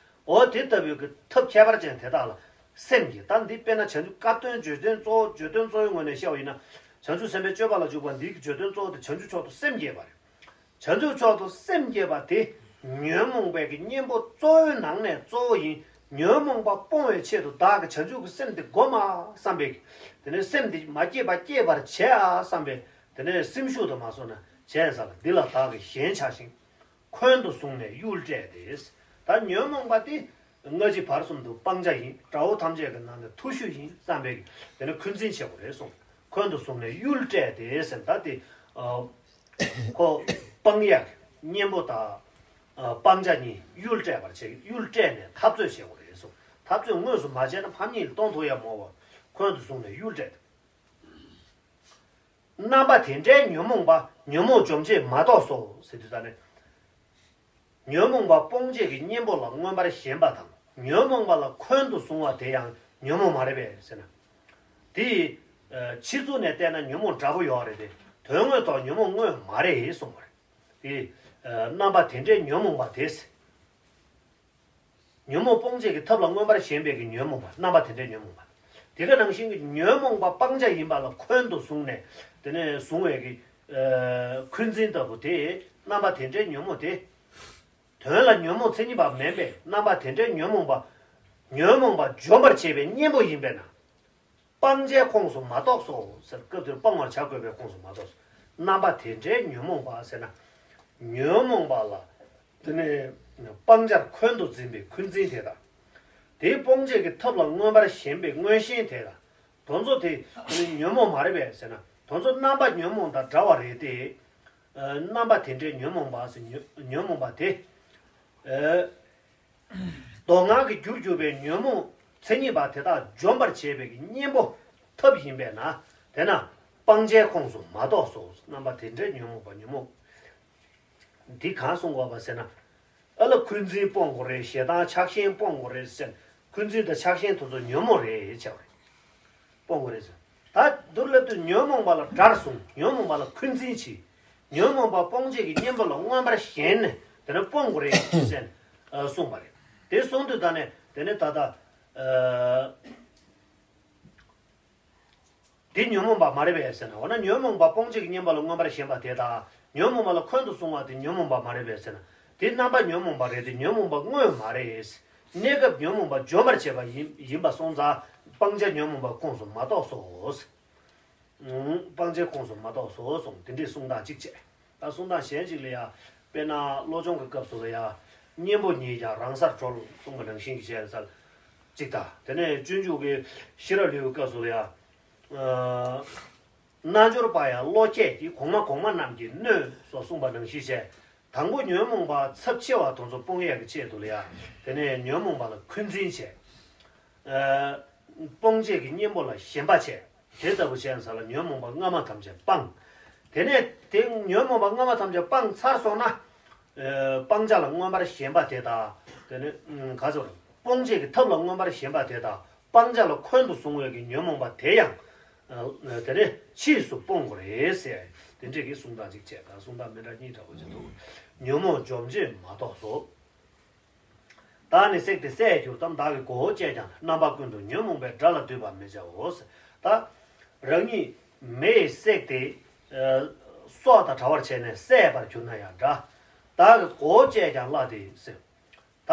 འོ་དེ་ལྟ་བུའི་གི་ཐབས་ཁྱད་པར་ཅན་དེ་དག་ལ་སེམས་བསྐྱེད། ད་འདི་དཔེར་ན་བྱང་ཆུབ་སྐབས་དོན་བརྗོད་དོན་གཙོ་བོ། བརྗོད་དོན་གཙོ་བོའི་ངོས་ནས་བཤད་པ་ཡིན་ན། བྱང་ཆུབ་སེམས་དཔའི་སྤྱོད་པ་ལ་འཇུག་པ་འདིའི་གི་བརྗོད་དོན་གཙོ་བོ་དེ་བྱང་ཆུབ་མཆོག་ཏུ་སེམས་བསྐྱེད་པ་རེད། བྱང་ཆུབ་མཆོག་ཏུ་སེམས་བསྐྱེད་པ་དེ་ཉོན་མོངས་པའི་གི་གཉེན་པོ་གཙོ་བོའི་ནང་ནས་གཙོ་བོ་ཡིན། ཉོན་མོངས་པ་སྤོང་བའི་ཆེད་དུ་བདག་གི་བྱང་ཆུབ་ཀྱི་སེམས་དེ་བསྒོམ་ཨ་བསམ་པའི་གི། དེ་ནས་སེམས་དེ་མ་སྐྱེས་པ་སྐྱེས་པར་བྱེད་ཨ་བསམ་པའི། དེ་ནས་སེམས་ཤུགས་དུ་མ་སོང་ན་བྱས་ས་ལ། འདི་ལ་བདག་གིས་ཞེན་བྱ་ཞིང་། འཁོན་དུ་བཟུང་ནས་གཡུལ་བཀྲལ་ཏེ། ད་ཉོན་མོངས་པ་དེ་སྔ་ཕྱི་བར་གསུམ་དུ་སྤང་བྱ་ཡིན། དགྲ་བོ་ཐམས་ཅད་ཀྱི་ནང་ནས་མཐོ་ཤོས་ཡིན་བསམ་པའི་དེ་ནི་འཁོན་འཛིན་བྱེད་དགོས་རེད་གསུངས། འཁོན་དུ་བཟུང་ནས་གཡུལ་བཀྲལ་ཏེ་ཟེར། ད་དེ། ཨ། ཁོ་སྤང་ཡག་གཉེན་པོ་དང་། ཨ། སྤང་བྱ་གཉིས་གཡུལ་བཀྲལ་བར་བྱེད། གཡུལ་བཀྲལ་ནས་འཐབ་རྩོད་བྱེད་དགོས་རེད་གསུངས། འཐབ་རྩོད་དངོས་སུ་མ་བྱས་ན་ཕམ་ཉེས་ལ་གཏོང་ཐུབ་ཡག་མོ་བ། འཁོན་དུ་བཟུང་ནས་གཡུལ་བཀྲལ་ཏེ། རྣམ་པ་དེ་འདྲའི་ཉོན་མོངས་པ་ཉོན་མོངས་འཇོམས་བྱེད་མ་གཏོགས་སོ་ཟེར་དུས་ད་ནི། ཉོན་མོངས་པ་སྤོང་བྱེད་ཀྱི་གཉེན་པོ་ལ་མངོན་པར་ཞེན་པ་དང་། ཉོན་མོངས་པ་ལ་འཁོན་དུ་བཟུང་བ་དེ་ཡང་ཉོན་མོངས་མ་རེད་པས་ཟེར་ན། དེ་ཡི་ཕྱི་ཚུལ་ནས་བལྟས་ན་ཉོན་མོངས་འདྲ་པོ་ཡོད་རེད་དེ། དོན་དངོས་ཐོག་ཉོན་མོངས་དངོས་མ་རེད་གསུངས་པ་རེད། དེ་རྣམ་པ་དེ་འདྲའི་ཉོན་མོངས་པ་དེ། ཉོན་མོངས་སྤོང་བྱེད་ཀྱི་ཐབས་ལ་མངོན་པར་ཞེན་པའི་གི་ཉོན་མོངས་པ། རྣམ་པ་དེ་འདྲའི་ཉོན་མོངས་པ། དེ་ག་ནང་བཞིན་གྱི་ཉོན་མོངས་པ་སྤང་བྱ་ཡིན་པ་ལ་འཁོན་དུ་བཟུང་ནས། དེ་ནས་བཟུང་བའི་གི། ཨ། འཁོན་འཛིན་ལྟ་བུ་དེ། རྣམ་པ་དེ་འདྲའི་ཉོན་མོངས་དེ། དོན་ལ་ཉོན་མོངས་མཚན་ཉིད་པ་མིན་པས། རྣམ་པ་དེ་འདྲའི་ཉོན་མོངས་པ། ཉོན་མོངས་པ་འཇོམས་པར་བྱེད་པའི་གཉེན་པོ་ཡིན་པས་ན། སྤང་བྱའི་ཁོངས་སུ་མ་གཏོགས་སོ་ཟེར། སྐབས་དེར་སྤང་བར་བྱ་དགོས་པའི་ཁོངས་སུ་མ་གཏོགས་སོ། རྣམ་པ་དེ་འདྲའི་ཉོན་མོངས་པ་ཟེར་ན། ཉོན་མོངས་པ་ལ། དེ་ནས་སྤང་བྱར་འཁོན་དུ་འཛིན་པའི་འཁོན་འཛིན་དེ་དང་། དེའི་སྤོང་བྱེད་ཀྱི་ཐབས་ལ་མངོན་པར་ཞེན་པའི་མངོན་ཞེན་དེ་དང་། དེ་ཚོ་དེ་ཉོན་མོངས་མ་རེད་པས་ཟེར་ན། དེ་ཚོ་རྣམ་པ་ཉོན་མོངས་དང་འདྲ་བ་རེད་དེ། ཨ། རྣམ་པ་དེ་འདྲའི་ཉོན་མོངས་པ་ཟེར། ཉོན་ཉོན་མོངས་པ་དེ། ཨ། སྡུག་བསྔལ་གྱི་རྒྱུར་གྱུར་པའི་ཉོན་མོངས་མཚན་ཉིད་པ་དེ་དག་འཇོམས་པར་བྱེད་པའི་གཉེན་པོ་ཐབས་ཡིན་པས་ན། དེས་ན་སྤང་བྱའི་ཁོངས་སུ་མ་གཏོགས་སོ། རྣམ་པ་དེ་འདྲའི་ཉོན་མོངས་པ་ཉོན་མོངས། འདི་གང་གསུང་དགོས་པ་ཟེར་ན། ཨ་ལ་འཁོན་འཛིན་སྤོང་དགོས་རེད། ཞེ་སྡང་ཆགས་ཞེན་སྤོང་དགོས་རེད་ཟེར། འཁོན་འཛིན་དང་ཆགས་ཞེན་དེ་ཚོ་ཉོན་མོངས་རེད་བྱས་པ་རེད། སྤོང་དགོས་རེད་ཟེར། ད་མདོར་ལབ་དུས་ཉོན་མོངས་པ་ལ་དགྲར་བཟུང་། ཉོན་མོངས་པ་ལ་འཁོན་འཛིན་བྱེད། ཉོན་མོངས་པ་སྤོང་བྱེད་ཀྱི་གཉེན་པོ་ལ་མངོན་པར་ཞེན་ནས་དེ་ནས་སྤོང་དགོས་རེད་ཟེར་ནས་གསུངས་པ་རེད། དེ་གསུངས་དུས་ད་ནས་དེ་ནས་ད་ལྟ། ཨ། འདི་ཉོན་མོངས་པ་མ་རེད་པས་ཟེར་ན། འོ་ན་ཉོན་མོངས་པ་སྤོང་བྱེད་ཀྱི་གཉེན་པོ་ལ་མངོན་པར་ཞེན་པ་དེ་དང་། ཉོན་མོངས་པ་ལ་འཁོན་དུ་བཟུང་བ་དེ་ཉོན་མོངས་པ་མ་རེད་པས་ཟེར་ན། དེ་རྣམ་པ་ཉོན་མོངས་པ་རེད་དེ་ཉོན་མོངས་པ་དངོས་མ་རེད། གནས་སྐབས་ཉོན་མོངས་པ་འཇོམས་པར་བྱེད་པ་ཡིན་ཡིན་པ་སོང་ཙང་སྤང་བྱ་ཉོན་མོངས་པ་ཁོངས་སུ་མ་གཏོགས་སོ། སྤང་བྱའི་ཁོངས་སུ་མ་གཏོགས་སོ་གསུངས། དེ་འདྲའི་གསུང་སྟངས་གཅིག་བྱས། ད་གསུང་སྟངས་གཞན་གཅིག་ལ་ཡ། དཔེར་ན་བློ་སྦྱོང་གི་སྐབས་སུ་ལ་ཡ། གཉེན་པོ་ཉིད་ཀྱང་རང་སར་གྲོལ་གསུངས་པ་ནང་བཞིན་གྱི་བྱས་ཙང་གཅིག་དང་། དེ་ནས་སྤྱོད་འཇུག་གི་ཤེས་རབ་ལེའུའི་སྐབས་སུ་ལ་ཡ། ཨ། རྣལ་འབྱོར་པ་ཡང་བློ་ཁྱད་ཀྱིས། གོང་མ་གོང་མ་རྣམས་ཀྱིས་གནོད་སོགས་གསུངས་པ་ནང་བཞིན་བྱས། དང་པོ་ཉོན་མོངས་པ་ཚབས་ཆེ་བ་དེ་ཚོ་སྤོང་ཡས་ཀྱི་ཆེད་དུ་ལ་ཡ། དེ་ནས་ཉོན་མོངས་པ་ལ་འཁོན་འཛིན་བྱས། ཨ། སྤོང་བྱེད་ཀྱི་གཉེན་པོ་ལ་ཞེན་པ་བྱས། དེ་ལྟ་བུ་བྱས་ན་ས་ལ་ཉོན་མོངས་པ་སྔ་མ་ཐམས་ཅད་སྤངས། དེ་ནས་དེ་ཉོན་མོངས་པ་སྔ་མ་ཐམས་ཅད་སྤངས་ཚར་སོང་ན། ཨ། སྤང་བྱ་ལ་མངོན་པར་ཞེན་པ་དེ་དག་དེ་ནས་ག་ཚོད་སྤོང་བྱེད་ཀྱི་ཐབས་ལ་མངོན་པར་ཞེན་པ་དེ་དག་སྤང་བྱ་ལ་འཁོན་དུ་བཟུང་བའི་གི་ཉོན་མོངས་པ་དེ་ཡང་། ཨ། དེ་ནས་ཕྱིས་སུ་སྤོང་དགོས་རེད་ཟེར། དེ་འདྲས་ཀྱི་གསུང་སྟངས་ཅིག་བྱས། ད་གསུང་སྟངས་མི་འདྲ་གཉིས་འདྲ་བོ་ཅིག་འདུག་ཉོན་མོངས་འཇོམས་བྱེད་མ་གཏོགས་སོ། བདག་ནི་བསྲེགས་ཏེ་བསད་གྱུར་ཏམ། བདག་གི་མགོ་བོ་བཅད་ཀྱང་རྣམ་པ་ཀུན་ཏུ། ཉོན་མོངས་པའི་དགྲ་ལ་འདུས་པར་མི་བྱའོ། ད་རང་ཉིད་མེ་ཡིས་བསྲེགས་ཏེ། ཨ། སྲོག་དང་བྲལ་བར་བྱས་ནས་བསད་པར་གྱུར་ན་ཡང་འདྲ། བདག་གི་མགོ་བོ་བཅད་ཀྱང་སླ་སྟེ་ཟེར། ད་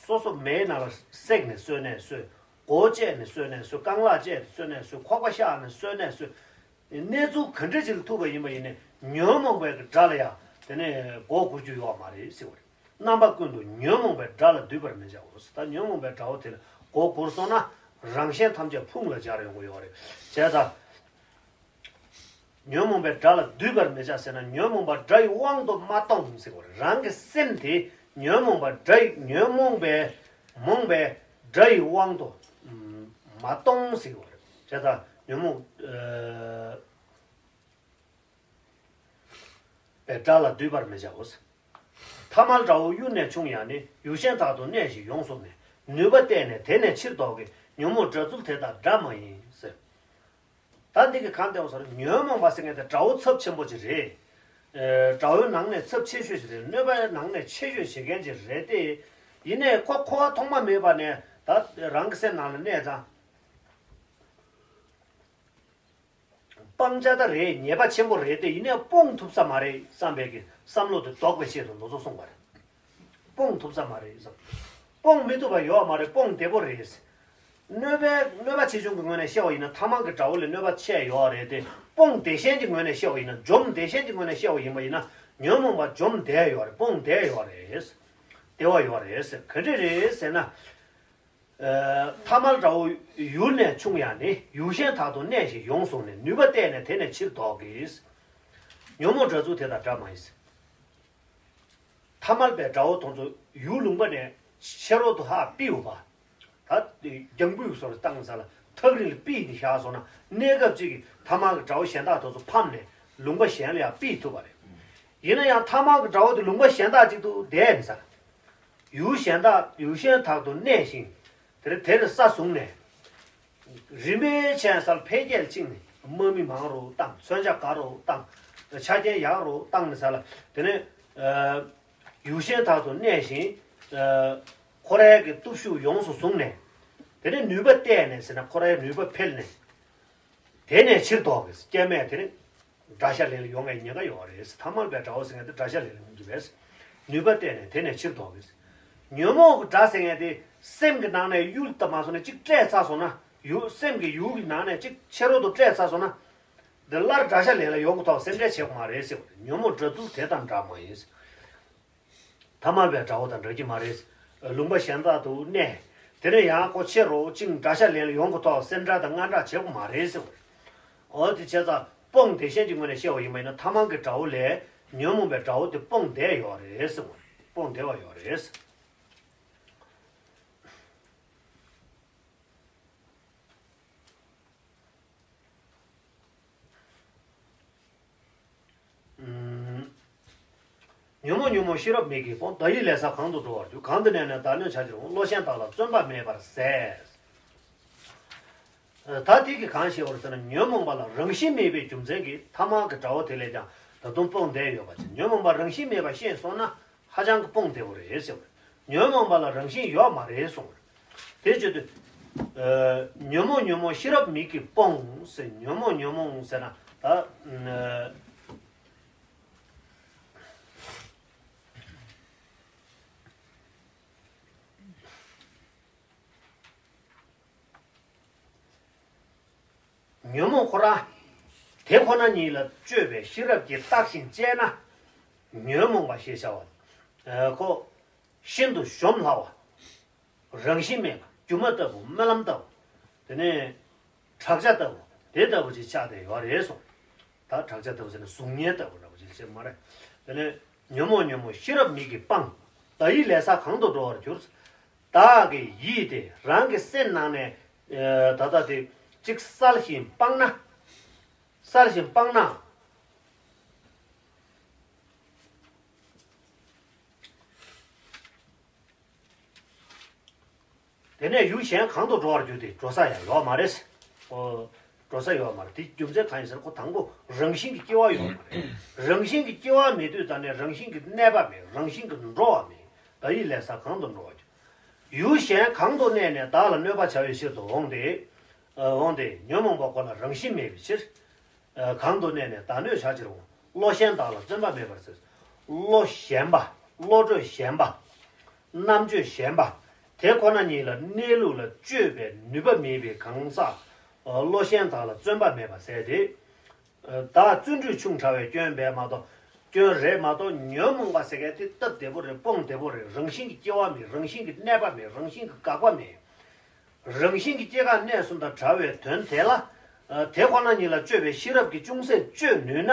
སོ་སོ་མེའི་ནང་ལ་བསྲེགས་ནས་གསོད་ནས་གསོད། མགོ་བོ་བཅད་ནས་གསོད་ནས་གསོད། རྐང་ལག་བཅད་དེ་གསོད་ནས་གསོད། ཁོག་པ་གཤགས་ནས་གསོད་ནས་གསོད། གནས་ཚུལ་ག་འདྲ་ཅིག་ལ་ཐུག་པ་ཡིན་པ་ཡིན་ནའི་ཉོན་མོངས་པའི་དགྲ་ལ་ཡང་དེ་ནས་མགོ་སྒུར་རྒྱུ་ཡོད་མ་རེད་ཟེར་བ་རེད། རྣམ་པ་ཀུན་ཏུ་ཉོན་མོངས་པའི་དགྲ་ལ་འདུས་པར་མི་བྱའོ། ད་ཉོན་མོངས་པའི་དགྲ་བོ་དེ་ལ་མགོ་སྒུར་སོང་ན་རང་གཞན་ཐམས་ཅད་ཕུང་ལ་སྦྱར་ཡོང་གི་ཡོད་རེད། བྱས་ཙང་། ཉོན་མོངས་པའི་དགྲ་ལ་འདུས་པར་མི་བྱ་ཟེར་ན། ཉོན་མོངས་པ་དགྲ་ཡི་དབང་དུ་མ་གཏོང་ཟེར་བ་རེད། རང་གི་སེམས་དེ་ཉོན་མོངས་པ་དགྲ་ཡི། ཉོན་མོངས་པའི་མོངས་པའི་དགྲ་ཡི་དབང་དུ་མ་གཏོང་ཟེར་བ་རེད། བྱས་ཙང་ཉོན་མོངས་ཨ་པའི་དགྲ་ལ་འདུས་པར་མི་བྱའོ། ཐ་མལ་དགྲ་བོ་གཡུལ་ནས་ཕྱུང་ཡང་ནི། ཡུལ་གཞན་དག་ཏུ་གནས་ཤིང་ཡོངས་སུ་མེད། ནུས་པ་གཏད་ནས་དེ་ནས་ཕྱིར་ལྡོག་གི། ཉོན་མོངས་དགྲ་ཚུལ་དེ་དང་འདྲ་མ་ཡིན་ཟེར། ད་འདི་གི་གང་ལྟ་བ་ཟེར་ན་ཉོན་མོངས་པ་ཟེར་མཁན་དེ་དགྲ་བོ་ཚབས་ཆེན་པོ་ཅིག་རེད། ཨེ། དགྲ་བོའི་ནང་ནས་ཚབས་ཆེ་ཤོས་ཤིག་རེད། གནོད་པའི་ནང་ནས་ཆེ་ཤོས་བྱེད་མཁན་ཅིག་རེད་དེ། ཡིན་ནའི་ཁོ་འཁོར་བ་ཐོག་མ་མེད་པ་ནས་ད་རང་གི་སེམས་ནང་ལ་གནས་ཙང་། སྤང་བྱ་ད་རེད། ཉེས་པ་ཆེན་པོ་རེད་དེ། ཡིན་ནའི་སྤོང་ཐུབ་ས་མ་རེད་བསམ་པའི་གི་བསམ་བློ་དེ་ལྡོག་པའི་ཆེད་དུ་ལོ་ཚོད་སོང་བ་རེད། སྤོང་ཐུབ་ས་མ་རེད་བསམ། སྤོང་མི་ཐུབ་པ་ཡོད་མ་རེད། སྤོང་བདེ་པོ་རེད། གནོད་པའི་གནོད་པ་ཆེ་ཆུང་གི་ངོས་ནས་བཤད་པ་ཡིན་ན་ཐ་མལ་གྱི་དགྲ་བོ་ལས་གནོད་པ་ཆེ་ཡོད་རེད་དེ། སྤོང་བདེ་ཞན་གྱི་ངོས་ནས་བཤད་པ་ཡིན་ན། འཇོམས་བདེ་ཞན་གྱི་ངོས་ནས་བཤད་པ་ཡིན་པ་ཡིན་ན། ཉོན་མོངས་པ་འཇོམས་བདེ་ཡོད་རེད། སྤོང་བདེ་ཡོད་རེད། བདེ་བ་ཡོད་རེད་ཟེར། ག་འདྲ་རེད་ཟེར་ན། ཨ། ཐ་མལ་དགྲ་བོ་ཡུལ་ནས་ཕྱུང་ཡང་ནི། ཡུལ་གཞན་དག་ཏུ་གནས་ཤིང་ཡོངས་སུ་མེད། ནུས་པ་གཏད་ནས་དེ་ནས་ཕྱིར་ལྡོག་གི། ཉོན་མོངས་དགྲ་ཚུལ་དེ་དང་འདྲ་མ་ཡིན། ཐ་མལ་པའི་དགྲ་བོ་དེ་ཚོ་ཡུལ་ལུང་པ་ནས་ཕྱི་རོལ་དུ་ཧ་སྤེལ་བ། ད་རྒྱང་འབུད་སོགས་བཏང་ས་ལ་ཐག་རིང་ལ་སྤེལ་ནས་བཞག་སོང་ན། གནས་སྐབས་གཅིག་གི་ཐ་མལ་གྱི་དགྲ་བོ་གཞན་དག་དེ་ཚོ་ཕམ་ནས་ལུང་པ་གཞན་ལ་ཡང་སྤེལ་ཐུབ་པ་རེད། ཡིན་ན་ཡང་ཐ་མལ་གྱི་དགྲ་བོ་དེ་ལུང་པ་གཞན་དག་ཅིག་ཏུ་བསྡད་མི་ཚར། ཡུལ་གཞན་དག་ཡུལ་གཞན་དག་ཏུ་གནས་ཤིང་། དེར་དེར་ས་བཟུང་ནས། རིམ་པས་བྱས་སར་འཕེལ་རྒྱས་ཕྱིན་ནས་དམག་མི་མང་རུ་བཏང་། མཚོན་ཆ་དགའ་རུ་བཏང་། ཆ་རྐྱེན་ཡག་རུ་བཏང་ནས་ས་ལ། དེ་ནས་ཨ་ཡུལ་གཞན་དག་ཏུ་གནས་ཤིང་། ཨ་ཁོ་རའི་གི་སྟོབས་ཤུགས་ཡོངས་སུ་བཟུང་ནས། དེ་ནས་ནུས་པ་གཏད་ནས་ཟེར་ན་ཁོ་རའི་ནུས་པ་འཕེལ་ནས། དེ་ནས་ཕྱིར་ལྡོག་གི། སྐྱེ་མེད་དེ་ནི་དགྲ་ཤ་ལེན་ལ་ཡོང་བའི་ཉེན་ཁ་ཡོད་རེད། ཐ་མལ་པའི་དགྲ་བོ་ཟེར་མཁན་དེ་དགྲ་ཤ་ལེན་ལ་ཡོང་གི་རེད། ནུས་པ་གཏད་ནས་དེ་ནས་ཕྱིར་ལྡོག་གི། ཉོན་མོངས་ཀྱི་དགྲ་ཟེར་མཁན་དེ་སེམས་ཀྱི་ནང་ནས་གཡུལ་དུ་མ་སོང་ནས་གཅིག་བསྐྲད་ཚར་སོང་ན། ཡུལ་སེམས་ཀྱི་ཡུལ་གྱི་ནང་ནས་གཅིག་ཕྱི་རོལ་དུ་བསྐྲད་ཚར་སོང་ན། འདི་སླར་དགྲ་ཤ་ལེན་ལ་ཡོང་གི་ཐོག་སེམས་ཁྲལ་བྱེད་དགོས་མ་རེད་ཟེར་བ་རེད། ཉོན་མོངས་དགྲ་ཚུལ་དེ་དང་འདྲ་མ་ཡིན། ཐ་མལ་པའི་དགྲ་བོ་དང་འདྲ་གི་མ་རེད། ལུང་པ་གཞན་དག་ཏུ་གནས། དེ་ནས་ཡང་ཁོ་ཕྱིར་རོ་ཅིང་དགྲ་ཤ་ལེན་ལ་ཡོང་གི་ཐོག་སེམས་ཁྲལ་དང་དངངས་སྐྲག་བྱེད་དགོས་མ་རེད་ཟེར་བ་རེད། འོ་དེ་བྱས་ཙང་སྤོང་བདེ་ཞན་གྱི་ངོས་ནས་བཤད་པ་ཡིན་པ་ཡིན་ན་ཐ་མལ་གྱི་དགྲ་བོ་ལས་ཉོན་མོངས་པའི་དགྲ་བོ་དེ་སྤོང་བདེ་ཡོད་རེད་ཟེར་བ་རེད། སྤོང་བདེ་བ་ཡོད་རེད། ཉོན་མོངས་ཉོན་མོངས་ཤེས་རབ་མིག་གིས་སྤོང་། བདག་ཡིད་ལས་བསགས་གང་དུ་འགྲོ་བར་འགྱུར། གང་དུ་གནས་ནས་བདག་གནོད་བྱ་ཕྱིར་འོང་། བློ་ཞན་བདག་ལ་བརྩོན་པ་མེད་པར་ཟད། ད་དེ་གིས་གང་ཞེས་པར་ཟེར་ན། ཉོན་མོངས་པ་ལ་རང་བཞིན་མེད་པའི་རྒྱུ་མཚན་གྱིས་ཐ་མལ་གྱི་དགྲ་བོ་དེ་ལས་ཀྱང་ད་དུང་སྤོང་བདེ་ཡོད་པ་ཅིག་ཉོན་མོངས་པ་རང་བཞིན་མེད་པ་ཤེས་སོང་ན། ཧ་ཅང་གི་སྤོང་བདེ་བོ་རེད་ཟེར་བ་རེད། ཉོན་མོངས་པ་ལ་རང་བཞིན་ཡོད་མ་རེད་གསུངས་པ་རེད། དེ་བྱེད་དུས། ཨ། ཉོན་མོངས་ཉོན་མོངས་ཤེས་རབ་མིག་གིས་སྤོང་ཟེར། ཉོན་མོངས་ཉོན་མོངས་ཟེར་ན་ད། ཨ། ཉོན་མོངས་ཁོ་རང་དེ་ཁོ་ན་ཉིད་ལ་དཔྱོད་པའི་ཤེས་རབ་ཀྱིས་བརྟགས་ཤིང་དཔྱད་ན། ཉོན་མོངས་པ་ཞེས་བྱ་བ། ཨ། ཁོ་ཤིན་ཏུ་གཞོམ་སླ་བ། རང་བཞིན་མེད་པ། སྒྱུ་མ་ལྟ་བུ། རྨི་ལམ་ལྟ་བུ། དེ་ནས་བྲག་ཆ་ལྟ་བུ། དེ་ལྟ་བུ་ཅིག་ཆགས་བསྡད་ཡོད་རེད་གསུངས། ད་བྲག་ཆ་ལྟ་བུ་ཟེར་ན་གཟུགས་བརྙན་ལྟ་བུ་འདྲ་བོ་ཅིག་བྱས་མ་རེད། དེ་ནས། ཉོན་མོངས་ཉོན་མོངས་ཤེས་རབ་མིག་གིས་སྤང་། བདག་ཡིད་ལས་བསལ་གང་དུ་འགྲོ་བར་འགྱུར། བདག་གི་ཡིད་དེ་རང་གི་སེམས་ནང་ནས་ད་ལྟ་དེ་གཅིག་གསལ་ཞིང་སྤངས་ན། གསལ་ཞིང་སྤངས་ན། དེ་ནས་ཡུལ་གཞན་གང་དུ་འགྲོ་བར་འགྱུར་ཏེ་འགྲོ་ས་ཡང་ཡོད་མ་རེད། ཨོ། འགྲོ་ས་ཡོད་མ་རེད། དེ་རྒྱུ་མཚན་གང་ཡིན་ཟེར་ན་ཁོ་དང་པོ་རང་བཞིན་གྱི་སྐྱེ་བ་ཡོད་མ་རེད། རང་བཞིན་གྱི་སྐྱེ་བ་མེད་དུས་ད་ནས་རང་བཞིན་གྱི་གནས་པ་མེད། རང་བཞིན་གྱི་འགྲོ་བ་མེད། བདག་ཡིད་ལས་བསལ་གང་དུ་འགྲོ་བར་འགྱུར། ཡུལ་གཞན་གང་དུ་གནས་ནས་བདག་ལ་གནོད་པ་བྱ་བའི་ཕྱིར་དུ་འོངས་ཏེ། འོངས་ཏེ་ཉོན་མོངས་པ་ཁོ་ལ་རང་བཞིན་མེད་པའི་ཕྱིར། གང་དུ་གནས་ནས་བདག་གནོད་བྱ་ཕྱིར་འོང་། བློ་གཞན་དག་ལ་བརྩོན་པ་མེད་པར་ཟེར། བློ་གཞན་པ། བློ་གྲོས་གཞན་པ། རྣམ་དཔྱོད་གཞན་པ། དེ་ཁོ་ན་ཉིད་ལ་གནས་ལུགས་ལ་དཔྱོད་པའི་ནུས་པ་མེད་པའི་གང་ཟག་བློ་གཞན་དག་ལ་བརྩོན་པ་མེད་པ་ཟེར་ཏེ། བདག་བརྩོན་འགྲུས་ཆུང་དྲགས་པའི་སྐྱོན་རེད་མ་གཏོགས། སྐྱོན་རེད་མ་གཏོགས་ཉོན་མོངས་པ་ཟེར་མཁན་དེ་སྟབས་བདེ་པོ་རེད། སྤོང་བདེ་པོ་རེད། རང་བཞིན་གྱི་སྐྱེ་བ་མེད། རང་བཞིན་གྱི་གནས་པ་མེད། རང་བཞིན་གྱི་འགག་པ་མེད། རང་བཞིན་གྱི་སྐྱེ་འགག་གནས་གསུམ་དང་བྲལ་བའི་དོན་དེ་ལ། དེ་ཁོ་ན་ཉིད་ལ་དཔྱོད་པའི་ཤེས་རབ་ཀྱིས་ཅུང་ཟད་དཔྱོད་ནུས་ན།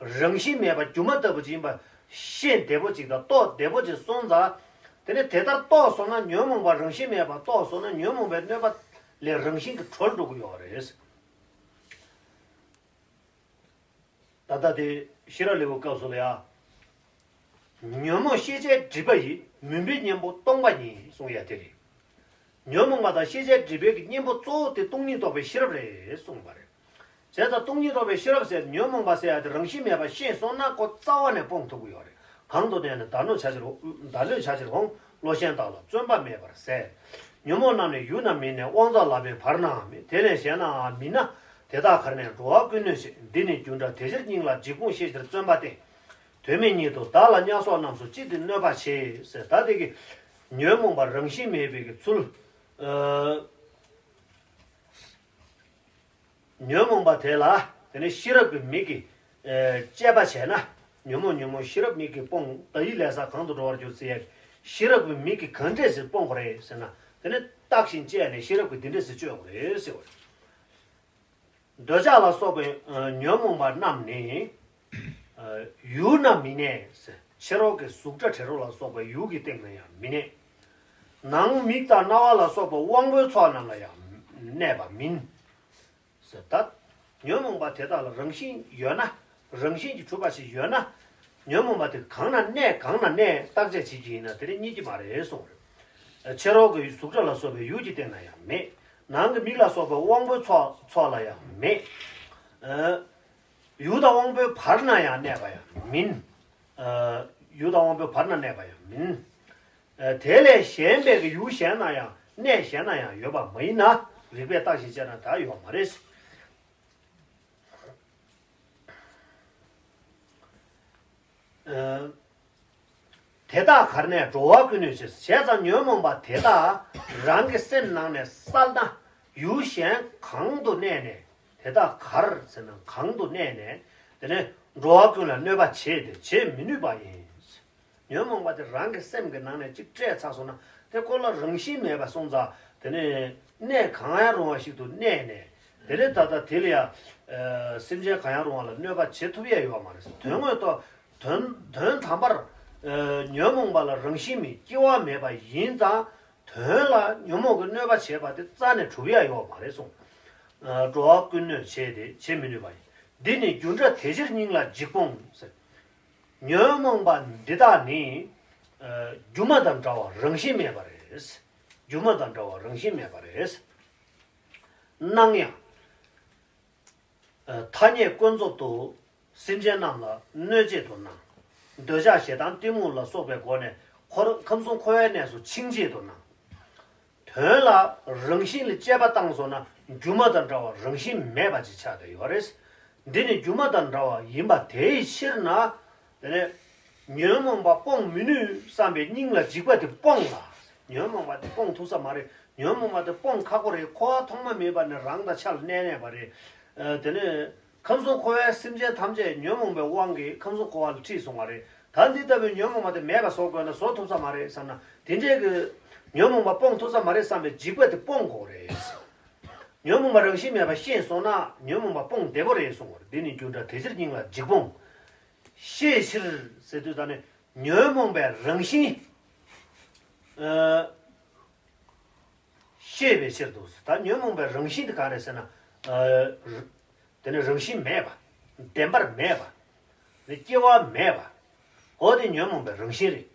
རང་བཞིན་མེད་པ་སྒྱུ་མ་ལྟ་བུ་ཅིག་ཡིན་པ་ཤེས་བདེ་པོ་ཅིག་དང་རྟོགས་བདེ་པོ་ཅིག་སོང་ཙང་། དེ་ནས་དེ་ལྟར་རྟོགས་སོང་ན་ཉོན་མོངས་པ་རང་བཞིན་མེད་པ་རྟོགས་སོང་ན་ཉོན་མོངས་པའི་གནོད་པ་ལས་རང་བཞིན་གྱིས་གྲོལ་འགྲོ་གི་ཡོད་རེད། ད་ལྟ་དེ་ཤེས་རབ་ལེའུ་སྐབས་སུ་ལ་ཡ། ཉོན་མོངས་ཤེས་བྱའི་སྒྲིབ་པ་ཡིས། མུན་པའི་གཉེན་པོ་སྟོང་པ་ཉིད་གསུང་ཡ་དེ་རེད། ཉོན་མོངས་པ་དང་ཤེས་བྱའི་སྒྲིབ་པའི་གི་གཉེན་པོ་གཙོ་བོ་དེ་སྟོང་ཉིད་རྟོགས་པའི་ཤེས་རབ་རེད་གསུངས་པ་རེད། བྱས་ཙང་སྟོང་ཉིད་རྟོགས་པའི་ཤེས་རབ་ཟེར་ཉོན་མོངས་པ་ཟེར་ཡ་དེ་རང་བཞིན་མེད་པ་ཤེས་སོང་ན་ཁོ་རྩ་བ་ནས་སྤོང་ཐུབ་ཀྱི་ཡོད་རེད། གང་དུ་གནས་ནས་བདག་གནོད་བྱ་ཕྱིར་འོང་། བདག་གནོད་བྱ་ཕྱིར་འོང་། བློ་གཞན་དག་ལ་བརྩོན་པ་མེད་པར་ཟད། ཉོན་མོངས་རྣམས་ནི་ཡུལ་ན་མིན་ནས། དབང་རྫོགས་ལག་པའི་བར་ནའང་མེད། དེ་ལས་གཞན་ནའང་མིན་ན། དེ་དག་གར་གནས་འགྲོ་བ་ཀུན་གནོད་བྱེད། འདི་ནི་རྒྱུ་འདྲ་དེ་ཕྱིར་སྙིང་ལ་འཇིགས། སྤོང་ཤེས་ཕྱིར་བརྩོན་པ་སྟེ། དོན་མེད་ཉིད་དུ་བདག་ལ་ཉ་གསོག་རྣམས་སུ། ཅི་སྟེ་གནོད་པ་བྱེད་ཟེར། ད་དེ་གི་ཉོན་མོངས་པ་རང་བཞིན་མེད་པའི་གི་ཚུལ། ཨ། ཉོན་མོངས་པ་དེ་ལ་དེ་ནས་ཤེས་རབ་ཀྱི་མིག་གིས་ཨེ་དཔྱད་པ་བྱས་ན། ཉོན་མོངས་ཉོན་མོངས་ཤེས་རབ་མིག་གིས་སྤོང་། བདག་ཡིད་ལས་བསལ་གང་དུ་འགྲོ་བར་འགྱུར་ཟེར་ཡ་གི་ཤེས་རབ་ཀྱི་མིག་གིས་གང་འདྲས་སེ་སྤོང་དགོས་རེད་ཟེར་ན། དེ་ནས་བརྟགས་ཤིང་དཔྱད་ནས་ཤེས་རབ་ཀྱིས་འདི་འདྲས་སེ་དཔྱོད་དགོས་རེད་ཟེར་བ་རེད། འདོད་ཆགས་ལ་སོགས་པའི་ཨ་ཉོན་མོངས་པ་རྣམས་ནི་ཨ་ཡུལ་ན་མི་གནས་ཟེར། ཕྱི་རོལ་གྱི་གཟུགས་སྒྲ་དྲི་རོ་ལ་སོགས་པའི་ཡུལ་གྱི་སྟེང་ན་ཡང་མི་གནས། ནང་མིག་དང་རྣ་བ་ལ་སོགས་པའི་དབང་པོའི་ཚོགས་རྣམས་ལ་ཡང་གནས་པ་མིན་ཟེར། ད་ཉོན་མོངས་པ་དེ་དག་ལ་རང་བཞིན་ཡོད་ན། རང་བཞིན་གྱིས་གྲུབ་པ་ཞིག་ཡོད་ན། ཉོན་མོངས་པ་དེ་གང་ན་གནས་གང་ན་གནས་བརྟག་དཔྱད་བྱེད་ཀྱི་ཡིན་ན་དེ་ནི་རྙེད་ཀྱི་མ་རེད་གསུངས་རེད། ཕྱི་རོལ་གྱི་གཟུགས་སྒྲ་ལ་སོགས་པའི་ཡུལ་གྱི་སྟེང་ན་ཡང་མེད། ནང་གི་མིག་ལ་སོགས་པའི་དབང་པོའི་ཚོགས་ཚོགས་ལ་ཡང་མེད། ཨ། ཡུལ་དང་དབང་པོའི་བར་ན་ཡང་གནས་པ་ཡང་མིན། ཨ། ཡུལ་དང་དབང་པོའི་བར་ན་གནས་པ་ཡང་མིན། ཨ། དེ་ལས་གཞན་པའི་གི་ཡུལ་གཞན་ན་ཡང་གནས་གཞན་ན་ཡང་ཡོད་པ་མ་ཡིན་ན་རིགས་པས་བརྟགས་ཤིང་དཔྱད་ན་ད་ཡོད་མ་རེད། ཨ། དེ་དག་གར་གནས་འགྲོ་བ་ཀུན་གནོད་བྱེད། བྱས་ཙང་ཉོན་མོངས་པ་དེ་དག་རང་གི་སེམས་ནང་ནས་བསལ་ན། ཡུལ་གཞན་གང་དུ་གནས་ནས། དེ་དག་གར་ཟེར་ན་གང་དུ་གནས་ནས། དེ་ནས་འགྲོ་བ་ཀུན་ལ་གནོད་པ་བྱེད་དེ་བྱེད་མི་ནུས་པ་ཡིན། ཉོན་མོངས་པ་དེ་རང་གི་སེམས་ཀྱི་ནང་ནས་གཅིག་སྤྲད་ཚར་སོང་ན་དེ་ཁོ་ལ་རང་བཞིན་མེད་པ་སོང་ཙང་དེ་ནས་གནས་གང་ཡང་རུང་བ་ཞིག་ཏུ་གནས་ནས། དེ་ནས་ད་ལྟ་དེ་ལ་ཡང་ཨ་སེམས་ཅན་གང་ཡང་རུང་བ་ལ་གནོད་པ་བྱེད་ཐུབ་ཡ་ཡོད་མ་རེད། དོན་དངོས་ཐོག་དོན་དོན་དམ་པར་ཨ་ཉོན་མོངས་པ་ལ་རང་བཞིན་མེད་སྐྱེ་བ་མེད་པ་ཡིན་ཙང་། དོན་ལ་ཉོན་མོངས་ཀྱི་གནོད་པ་བྱེད་པ་དེ་རྩ་ནས་གྲུབ་ཡ་ཡོད་མ་རེད་གསུངས། ཨ་འགྲོ་བ་ཀུན་གནོད་བྱེད་དེ་བྱེད་མི་ནུས་པ་ཡིན། འདི་ནི་རྒྱུ་འདྲ་དེ་ཕྱིར་སྙིང་ལ་འཇིགས། སྤོང་ཟེར། ཉོན་མོངས་པ་འདི་དག་ནི་ཨ་སྒྱུ་མ་དང་འདྲ་བ་རང་བཞིན་མེད་པ་རེད། སྒྱུ་མ་དང་འདྲ་བ་རང་བཞིན་མེད་པ་རེད། སྣང་ཡང་། ཨ་ཐ་སྙད་ཀུན་རྫོབ་ཏུ་སེམས་ཅན་རྣམས་ལ་གནོད་བྱེད་དུ་སྣང་། འདོད་ཆགས་ཞེ་སྡང་གཏི་མུག་ལ་སོགས་པའི་སྒོ་ནས་འཁོར་ཁམས་གསུམ་འཁོར་བའི་གནས་སུ་འཆིང་བྱེད་དུ་སྣང་། དོན་ལ་རང་བཞིན་ལ་དཔྱད་པ་བཏང་སོང་ན་སྒྱུ་མ་དང་འདྲ་བ་རང་བཞིན་མེད་པ་ཅིག་ཆགས་བསྡད་ཡོད་རེད། འདི་ནི་སྒྱུ་མ་དང་འདྲ་བ་ཡིན་པ་དེའི་ཕྱིར་ན། དེ་ནས་ཉོན་མོངས་པ་སྤོང་མི་ནུས་བསམ་པའི་སྙིང་ལ་འཇིགས་པ་དེ་སྤོང་ལ། ཉོན་མོངས་པ་དེ་སྤོང་ཐུབ་ས་མ་རེད། ཉོན་མོངས་པ་དེ་སྤོང་ཁག་པོ་རེད། འཁོར་བ་ཐོག་མ་མེད་པ་ནས་རང་དང་ཆ་ལ་གནས་གནས་པ་རེད། ཨ་དེ་ནས་ཁམས་གསུམ་འཁོར་བའི་སེམས་ཅན་ཐམས་ཅད་ཉོན་མོངས་པའི་དབང་གིས་ཁམས་གསུམ་འཁོར་བ་ལ་ཁྲིད་སོང་བ་རེད། ད་འདི་ལྟ་བུའི་ཉོན་མོངས་པ་དེ་མེད་པ་བཟོ་དགོས་ན་བཟོ་ཐུབ་ས་མ་རེད་བསམ་ན། དེ་འདྲའི་གི་ཉོན་མོངས་པ་སྤོང་ཐུབ་ས་མ་རེད་བསམ་པའི་འཇིགས་པ་དེ་སྤོང་དགོས་རེད། ཉོན་མོངས་པ་རང་བཞིན་མེད་པ་ཤེས་སོང་ན་ཉོན་མོངས་པ་སྤོང་བདེ་པོ་རེད་གསུངས་པ་རེད། འདི་ནི་རྒྱུ་འདྲ་དེ་ཕྱིར་སྙིང་ལ་འཇིགས། སྤོང་ ཤེས་ཕྱིར་ཟེར་དུས་ད་ནི་ཉོན་མོངས་པའི་རང་བཞིན། ཨ། ཤེས་པའི་ཕྱིར་དུ། ད་ཉོན་མོངས་པའི་རང་བཞིན་དེ་ག་རེ་ཟེར་ན། ཨ། དེ་ནི་རང་བཞིན་མེད་པ། བདེན་པར་མེད་པ། དེ་སྐྱེ་བ་མེད་པ། འོ་དེ་ཉོན་མོངས་པའི་རང་བཞིན་རེད།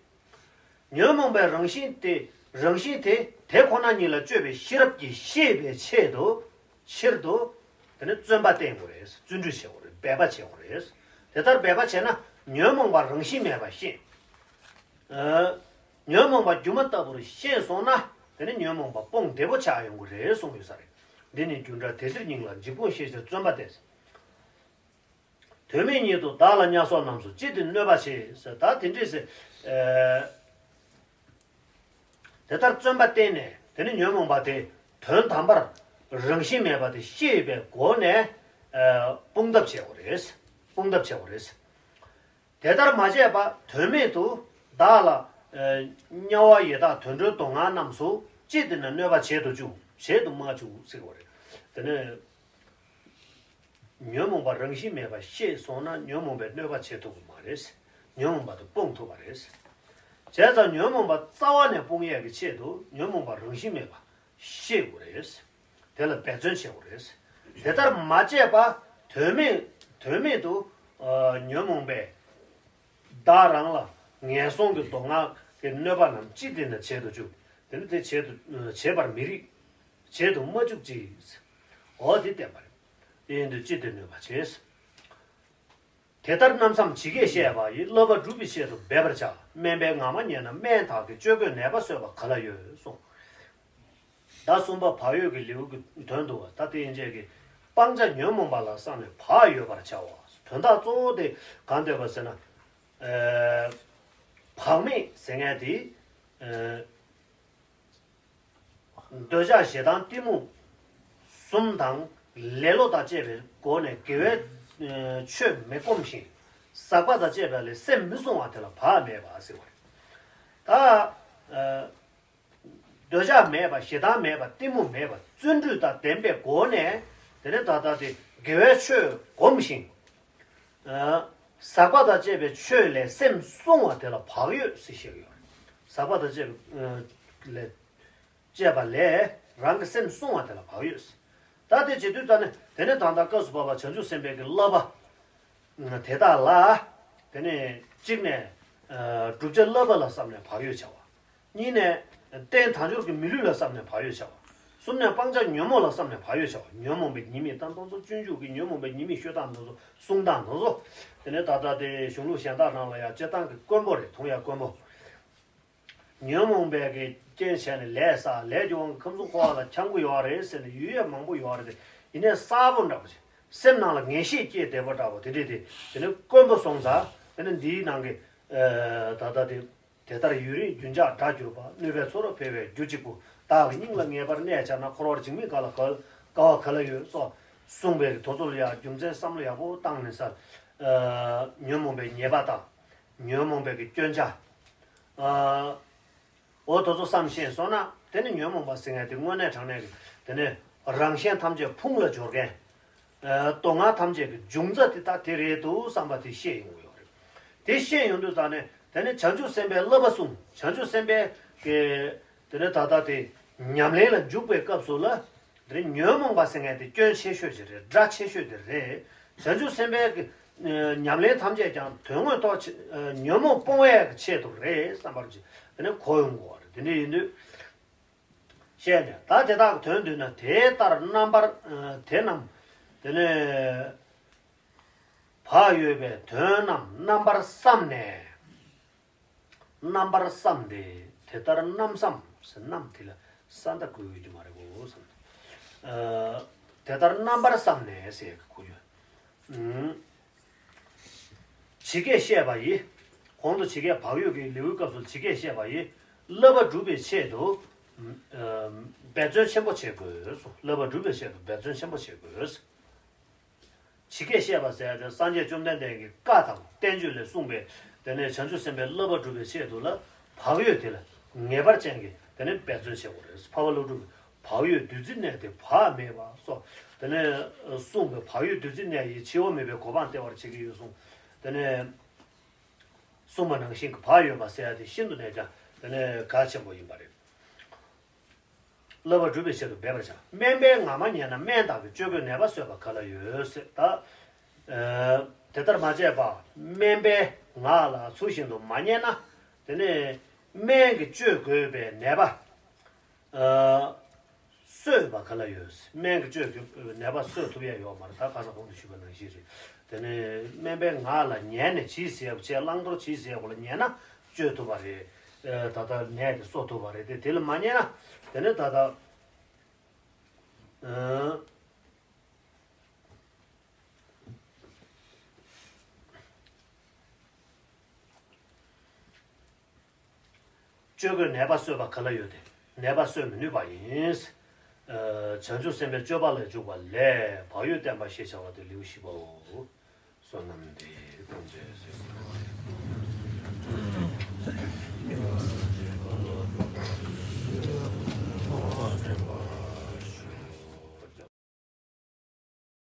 ཉོན་མོངས་པའི་རང་བཞིན་དེ། རང་བཞིན་དེ་དེ་ཁོ་ན་ཉིད་ལ་དཔྱོད་པའི་ཤེས་རབ་ཀྱིས་ཤེས་པའི་ཆེད་དུ། ཕྱིར་དུ། དེ་ནི་བརྩོན་པ་བསྟེན་དགོས་རེད། བརྩོན་འགྲུས་བྱེད་དགོས་རེད། འབད་པ་བྱེད་དགོས་རེད། དེ་ལྟར་འབད་པ་བྱས་ན་ཉོན་མོངས་པ་རང་བཞིན་མེད་པ་ཤེས། ཨ། ཉོན་མོངས་པ་སྒྱུ་མ་ལྟ་བུར་ཤེས་སོང་ན། དེ་ནི་ཉོན་མོངས་པ་སྤོང་བདེ་པོ་ཆགས་ཡོང་གི་རེད་གསུངས་ཡོད་ས་རེད། འདི་ནི་རྒྱུ་འབྲས་དེ་ཕྱིར་སྙིང་ལ། འཇིགས་ཕུང་ཤེས་ཕྱིར་བརྩོན་པ་བསྟེན། དོན་མེད་ཉིད་དུ་བདག་ལ་བརྙས་སོགས་རྣམས་སུ། ཅི་སྟེ་གནོད་པ་བྱེད་ཟེར། ད་དེ་འདྲས་ཟེར། ཨེ། དེ་ལྟར་བརྩོན་པ་བསྟེན་ནས་དེ་ནི་ཉོན་མོངས་པ་དེ་དོན་དམ་པར་རང་བཞིན་མེད་པ་དེ་ཤེས་པའི་སྒོ་ནས། ཨེ། སྤོང་ཐབས་བྱེད་དགོས་རེད། སྤོང་ཐབས་བྱེད་དགོས་རེད། དེ་ལྟར་མ་བྱས་པ་དོན་མེད་དུ་བདག་ལ། ཨེ། དམྱལ་བ་ཡི་དྭགས་དུད་འགྲོའི་སྡུག་བསྔལ་རྣམས་སུ་ཅི་སྟེ་ན་གནོད་པ་བྱེད་དུ་བཅུག་བྱེད་དུ་མ་བཅུག་ཟེར་བ་རེད། དེ་ནས་ཉོན་མོངས་པ་རང་བཞིན་མེད་པ་ཤེས་སོང་ན་ཉོན་མོངས་པའི་གནོད་པ་བྱེད་ཐུབ་ཀྱི་མ་རེད། ཉོན་མོངས་པ་དེ་སྤོང་ཐུབ་པ་རེད། བྱས་ཙང་ཉོན་མོངས་པ་རྩ་བ་ནས་སྤོང་ཡས་ཀྱི་ཆེད་དུ་ཉོན་མོངས་པ་རང་བཞིན་མེད་པ་ཤེས་དགོས་རེད། དེ་ལ་འབད་བརྩོན་བྱེད་དགོས་རེད། དེ་ལྟར་མ་བྱས་པ་དོན་མེད་དོན་མེད་དུ། ཨ། ཉོན་མོངས་པས་བདག་རང་ལ་ངན་སོང་གི་སྡུག་བསྔལ་གྱི་གནོད་པ་རྣམས་ཅི་སྟེ་ན་བྱེད་དུ་བཅུག་དེ་ནི་དེ་བྱེད་དུ་བྱེད་པར་མི་རིགས། བྱེད་དུ་མ་བཅུག་ཅིག་འོ་དེ་བསྟན་པ་རེད། དེ་ཡིན་དུས་ཅི་སྟེ་གནོད་པ་བྱེད། དེ་ལྟར་རྣམ་བསམས་ཇི་སྐད་བཤད་པ་ཡི། བསླབ་པ་སྒྲུབ་པའི་ཆེད་དུ་འབད་པར་བྱ། དམན་པས་ངག་མ་མཉེས་ན་དམན་དག་གི། སྤྱོད་གོས་ནད་པ་གསོས་པ་ག་ལ་ཡོད་གསུངས། ད་གསུམ་པ་བག་ཡོད་ཀྱི་ལེའུ་གི་དོན་དུ་བ། ད་དེ་ཡན་ཆད་ཀྱི་སྤང་བྱ་ཉོན་མོངས་པ་ལ་བསམས་ནས་བག་ཡོད་པར་བྱའོ། དོན་དག་གཙོ་བོ་དེ་གང་འདོད་པ་ཟེར་ན། ཨེ། བག་མེད་ཟེར་མཁན་དེ། ཨེ། འདོད་ཆགས་ཞེ་སྡང་གཏི་མུག་གསུམ་དང་ལེ་ལོ་དང་བཅས་པའི་སྒོ་ནས་དགེ་བའི་ཆོས་མི་སྒོམ་ཞིང་ཟག་པ་དང་བཅས་པ་ལས་སེམས་མི་བསྲུང་བ་དེ་ལ་བག་མེད་པ་ཟེར་བ་རེད། ད། ཨ། འདོད་ཆགས་མེད་པ། ཞེ་སྡང་མེད་པ། གཏི་མུག་མེད་པ། བརྩོན་འགྲུས་དང་ལྡན་པའི་སྒོ་ནས་དེ་ནས་ད་ལྟ་དེ་དགེ་བའི་ཆོས་སྒོམ་ཞིང་། ཨ། ཟག་པ་དང་བཅས་པའི་ཆོས་ལས་སེམས་བསྲུང་བ་དེ་ལ་བག་ཡོད་ཟེར་བཤད་ཀྱི་ཡོད་རེད། ཟག་པ་དང་བཅས་པའི་ལས་བཅས་པ་ལས་རང་གི་སེམས་བསྲུང་བ་དེ་ལ་བག་ཡོད་ཟེར། ད་དེ་བྱེད་དུས་ད་ནི་དེ་ནས་ད་ལྟ་སྐབས་སུ་བབ་པ་བྱང་ཆུབ་སེམས་དཔའི་གི་བསླབ་པ། དེ་དག་ལ། དེ་ནས་གཅིག་ནས། ཨ། བསྒྲུབ་བྱ་བསླབ་པ་ལ་བསམས་ནས་བག་ཡོད་བྱ་བ། གཉིས་ནས་རྟེན་དལ་འབྱོར་གྱི་མི་ལུས་ལ་བསམས་ནས་བག་ཡོད་བྱ་བ། གསུམ་ནས་སྤང་བྱ་ཉོན་མོངས་ལ་བསམས་ནས་བག་ཡོད་བྱ་བ། ཉོན་མོངས་པའི་ཉེས་དམིགས་ད་དེ་ཚོ་སྤྱོད་འཇུག་གི་ཉོན་མོངས་པའི་ཉེས་དམིགས་ཤོད་སྟངས་དེ་ཚོ་བསྲུང་སྟངས་དེ་ཚོ། དེ་ནས་ད་ལྟ་དེ་གཞུང་ལུགས་གཞན་དག་ནང་ལ་ཡང་སྤྱིར་བཏང་གི་དཀོན་པོ་རེད། མཐོང་ཡ་དཀོན་པོ། ཉོན་མོངས་པའི་གི་རྐྱེན་བྱས་ནས་ལས་བསགས། ལས་ཀྱི་དབང་གིས་ཁམས་གསུམ་འཁོར་བ་ལ་འཁྱམས་ཀྱི་ཡོད་རེད་ཟེར་ནས་ཡོད་ཡ་མང་པོ་ཡོད་རེད་དེ། ཡིན་ནའི་གསལ་པོ་འདྲ་པོ་ཅིག་སེམས་ནང་ལ་ངེས་ཤེས་སྐྱེས་བསྡད་པ་འདྲ་པོ་དེ་འདྲས་དེ། དེ་ནི་དཀོན་པོ་སོང་ཙང་དེ་ནི་འདིའི་ནང་གི། ཨ། ད་ལྟ་དེ། དེ་ལྟར་ཡུན་རིང་རྒྱུན་ཆགས་དགྲར་གྱུར་པ། གནོད་པས་ཚོར་བ་འཕེལ་བའི་རྒྱུ་གཅིག་པུ། བདག་གི་སྙིང་ལ་ངེས་པར་གནས་བྱ་ན། འཁོར་བར་འཇིགས་མེད་དགའ་ལ་དཀའ་བ་ག་ལ་ཡོད་སོགས་གསུངས་པའི་དེ་ཚོ་ལ་ཡང་རྒྱུ་མཚན་བསམ་བློ་ཡག་པོ་བཏང་ནས་ས། ཨ། ཉོན་མོངས་པའི་ཉེས་པ་དང་། ཉོན་མོངས་པའི་གི་སྐྱོན་ཆ། ཨ། འོ་དེ་ཚོ་བསམ་ཤེས་སོང་ན་དེ་ནི་ཉོན་མོངས་པ་ཟེར་མཁན་དེ་དངོས་གནས་དྲང་གནས་ཀྱི་དེ་ནི་རང་གཞན་ཐམས་ཅད་ཕུང་ལ་སྦྱོར་མཁན། ཨ། སྡུག་བསྔལ་ཐམས་ཅད་ཀྱི་འབྱུང་རྩ་དེ་ད་དེ་རེད་འདུག་བསམ་པ་དེ་ཤེས་ཡོང་གི་ཡོད་རེད། དེ་ཤེས་ཡོང་དུས་ད་ནི་དེ་ནི་བྱང་ཆུབ་སེམས་དཔའི་བསླབ་པ་གསུངས། བྱང་ཆུབ་སེམས་དཔའི་གི་དེ་ནི་ད་ལྟ་དེ་ཉམས་ལེན་ལ་འཇུག་པའི་སྐབས་སུ་ལ། དེ་ཉོན་མོངས་པ་ཟེར་མཁན་དེ་སྐྱོན་ཆེ་ཤོས་ཅིག་རེད། དགྲ་ཆེ་ཤོས་དེ་རེད། བྱང་ཆུབ་སེམས་དཔའི་གི་ཉམས་ལེན་ཐམས་ཅད་ཀྱང་དོན་དངོས་ཐོག་ཆེ་ཉོན་མོངས་སྤོང་བའི་གི་ཆེད་དུ་རེད་བསམ་པར་ཅིག་དེ་ནས་གོ་ཡོང་དགོས་པ་རེད། དེ་འདྲ་ཡིན་དུས་བཤད་ནས་ད་དེ་དག་གི་དོན་བསྡུས་ན། དེ་ལྟར་རྣམ་པར། དེ་རྣམས་དེ་ནས་བག་ཡོད་པའི་དོན་རྣམས་རྣམ་པར་བསམས་ནས། རྣམ་པར་བསམས་ཏེ། དེ་ལྟར་རྣམ་བསམས་ཟེར། རྣམ་དེ་ལ་ས་མཐའ་འགོད་ཡོད་ཀྱི་མ་རེད་གོ་བསམ། ཨ། དེ་ལྟར་རྣམ་པར་བསམས་ནས་ཟེར་གོ་རྒྱུ། ཨུམ། ཇི་སྐད་བཤད་པ་ཡི། གོང་དུ་ཇི་སྐད་བག་ཡོད་ཀྱི་ལེའུའི་སྐབས་སུ་ཇི་སྐད་བཤད་པ་ཡི། བསླབ་པ་སྒྲུབ་པའི་ཆེད་དུ། ཨ། འབད་བརྩོན་ཆེན་པོ་བྱེད་དགོས་སོ། བསླབ་པ་སྒྲུབ་པའི་ཆེད་དུ་འབད་བརྩོན་ཆེན་པོ་བྱེད་དགོས། ཇི་སྐད་བཤད་པ་ཟེར་ཡ་དེ་སངས་རྒྱས་བཅོམ་ལྡན་འདས་ཀྱི་བཀའ་དང་བསྟན་བཅོས་ལས་གསུངས་པའི་དེ་ནས་བྱང་ཆུབ་སེམས་དཔའི་བསླབ་པ་སྒྲུབ་པའི་ཆེད་དུ་ལ་བག་ཡོད་དེ་ལ་ངེས་པར་ཅན་གྱི་དེ་ནས་འབད་བརྩོན་བྱེད་དགོས་རེད། འཕགས་པ་ཀླུ་སྒྲུབ་ཀྱིས་བག་ཡོད་བདུད་རྩི་གནས་ཏེ་བག་མེད་པ་སོགས་དེ་ནས་གསུངས་པའི་བག་ཡོད་བདུད་རྩི་གནས་ཡི་འཆི་བ་མེད་པའི་གོ་འཕང་སྟེར་བར་བྱེད་ཀྱི་ཡོད་གསུངས། དེ་ནས་ གསུངས་པ་ནང་བཞིན་གྱི་བག་ཡོད་པ་ཟེར་ཡ་དེ་ཤིན་ཏུ་ནས་ཀྱང་དེ་ནས་གལ་ཆེན་པོ་ཡིན་པ་རེད། བསླབ་པ་སྒྲུབ་པའི་ཆེད་དུ་འབད་པར་བྱ། སྨན་པའི་ངག་མ་ཉན་ན། སྨན་བདག་གིས་བཅོས་དགོས་ནད་པ་གསོས་པ་ག་ལ་ཡོད་ཟེར་ད། ཨ་དེ་ལྟར་མ་བྱས་པར་སྨན་པའི་ངག་ལ་ཚུལ་བཞིན་དུ་མ་ཉན་ན། དེ་ནས་སྨན་གྱིས་བཅོས་དགོས་པའི་ནད་པ། ཨ་གསོས་པ་ག་ལ་ཡོད། སྨན་གྱིས་བཅོས་ཀྱི་ནད་པ་གསོ་ཐུབ་ཡ་ཡོད་མ་རེད། ད་ཁ་སང་གོང་དུ་ཞུས་པ་ནང་བཞིན་རེད། དེ་ནས་སྨན་པའི་ངག་ལ་ཉན་ནས་བྱིས་ཟེར་བྱས་བླང་དོར་བྱིས་ཟེར་བ་ལ་ཉན་ན་བཅོས་ཐུབ་པ་རེད། ཨ་ད་ལྟ་ནད་དེ་གསོ་ཐུབ་པ་རེད། དེ་དེ་ལ་མ་ཉན་ན་དེ་ནས་ད་ལྟ་ཨ། བཅོས་དགོས་ནད་པ་གསོས་པ་ག་ལ་ཡོད་དེ། ནད་པ་གསོས་མི་ནུས་པ་ཡིན། ཨ་བྱང་ཆུབ་སེམས་དཔའི་སྤྱོད་པ་ལ་འཇུག་པ་ལས་བག་ཡོད་བསྟེན་པ་ཞེས་བྱ་བ་སྟེ་ལེའུ་བཞི་པའོ། བསོད་ནམས་འདི་ཡིས་ཐམས་ཅད་གཟིགས་པ།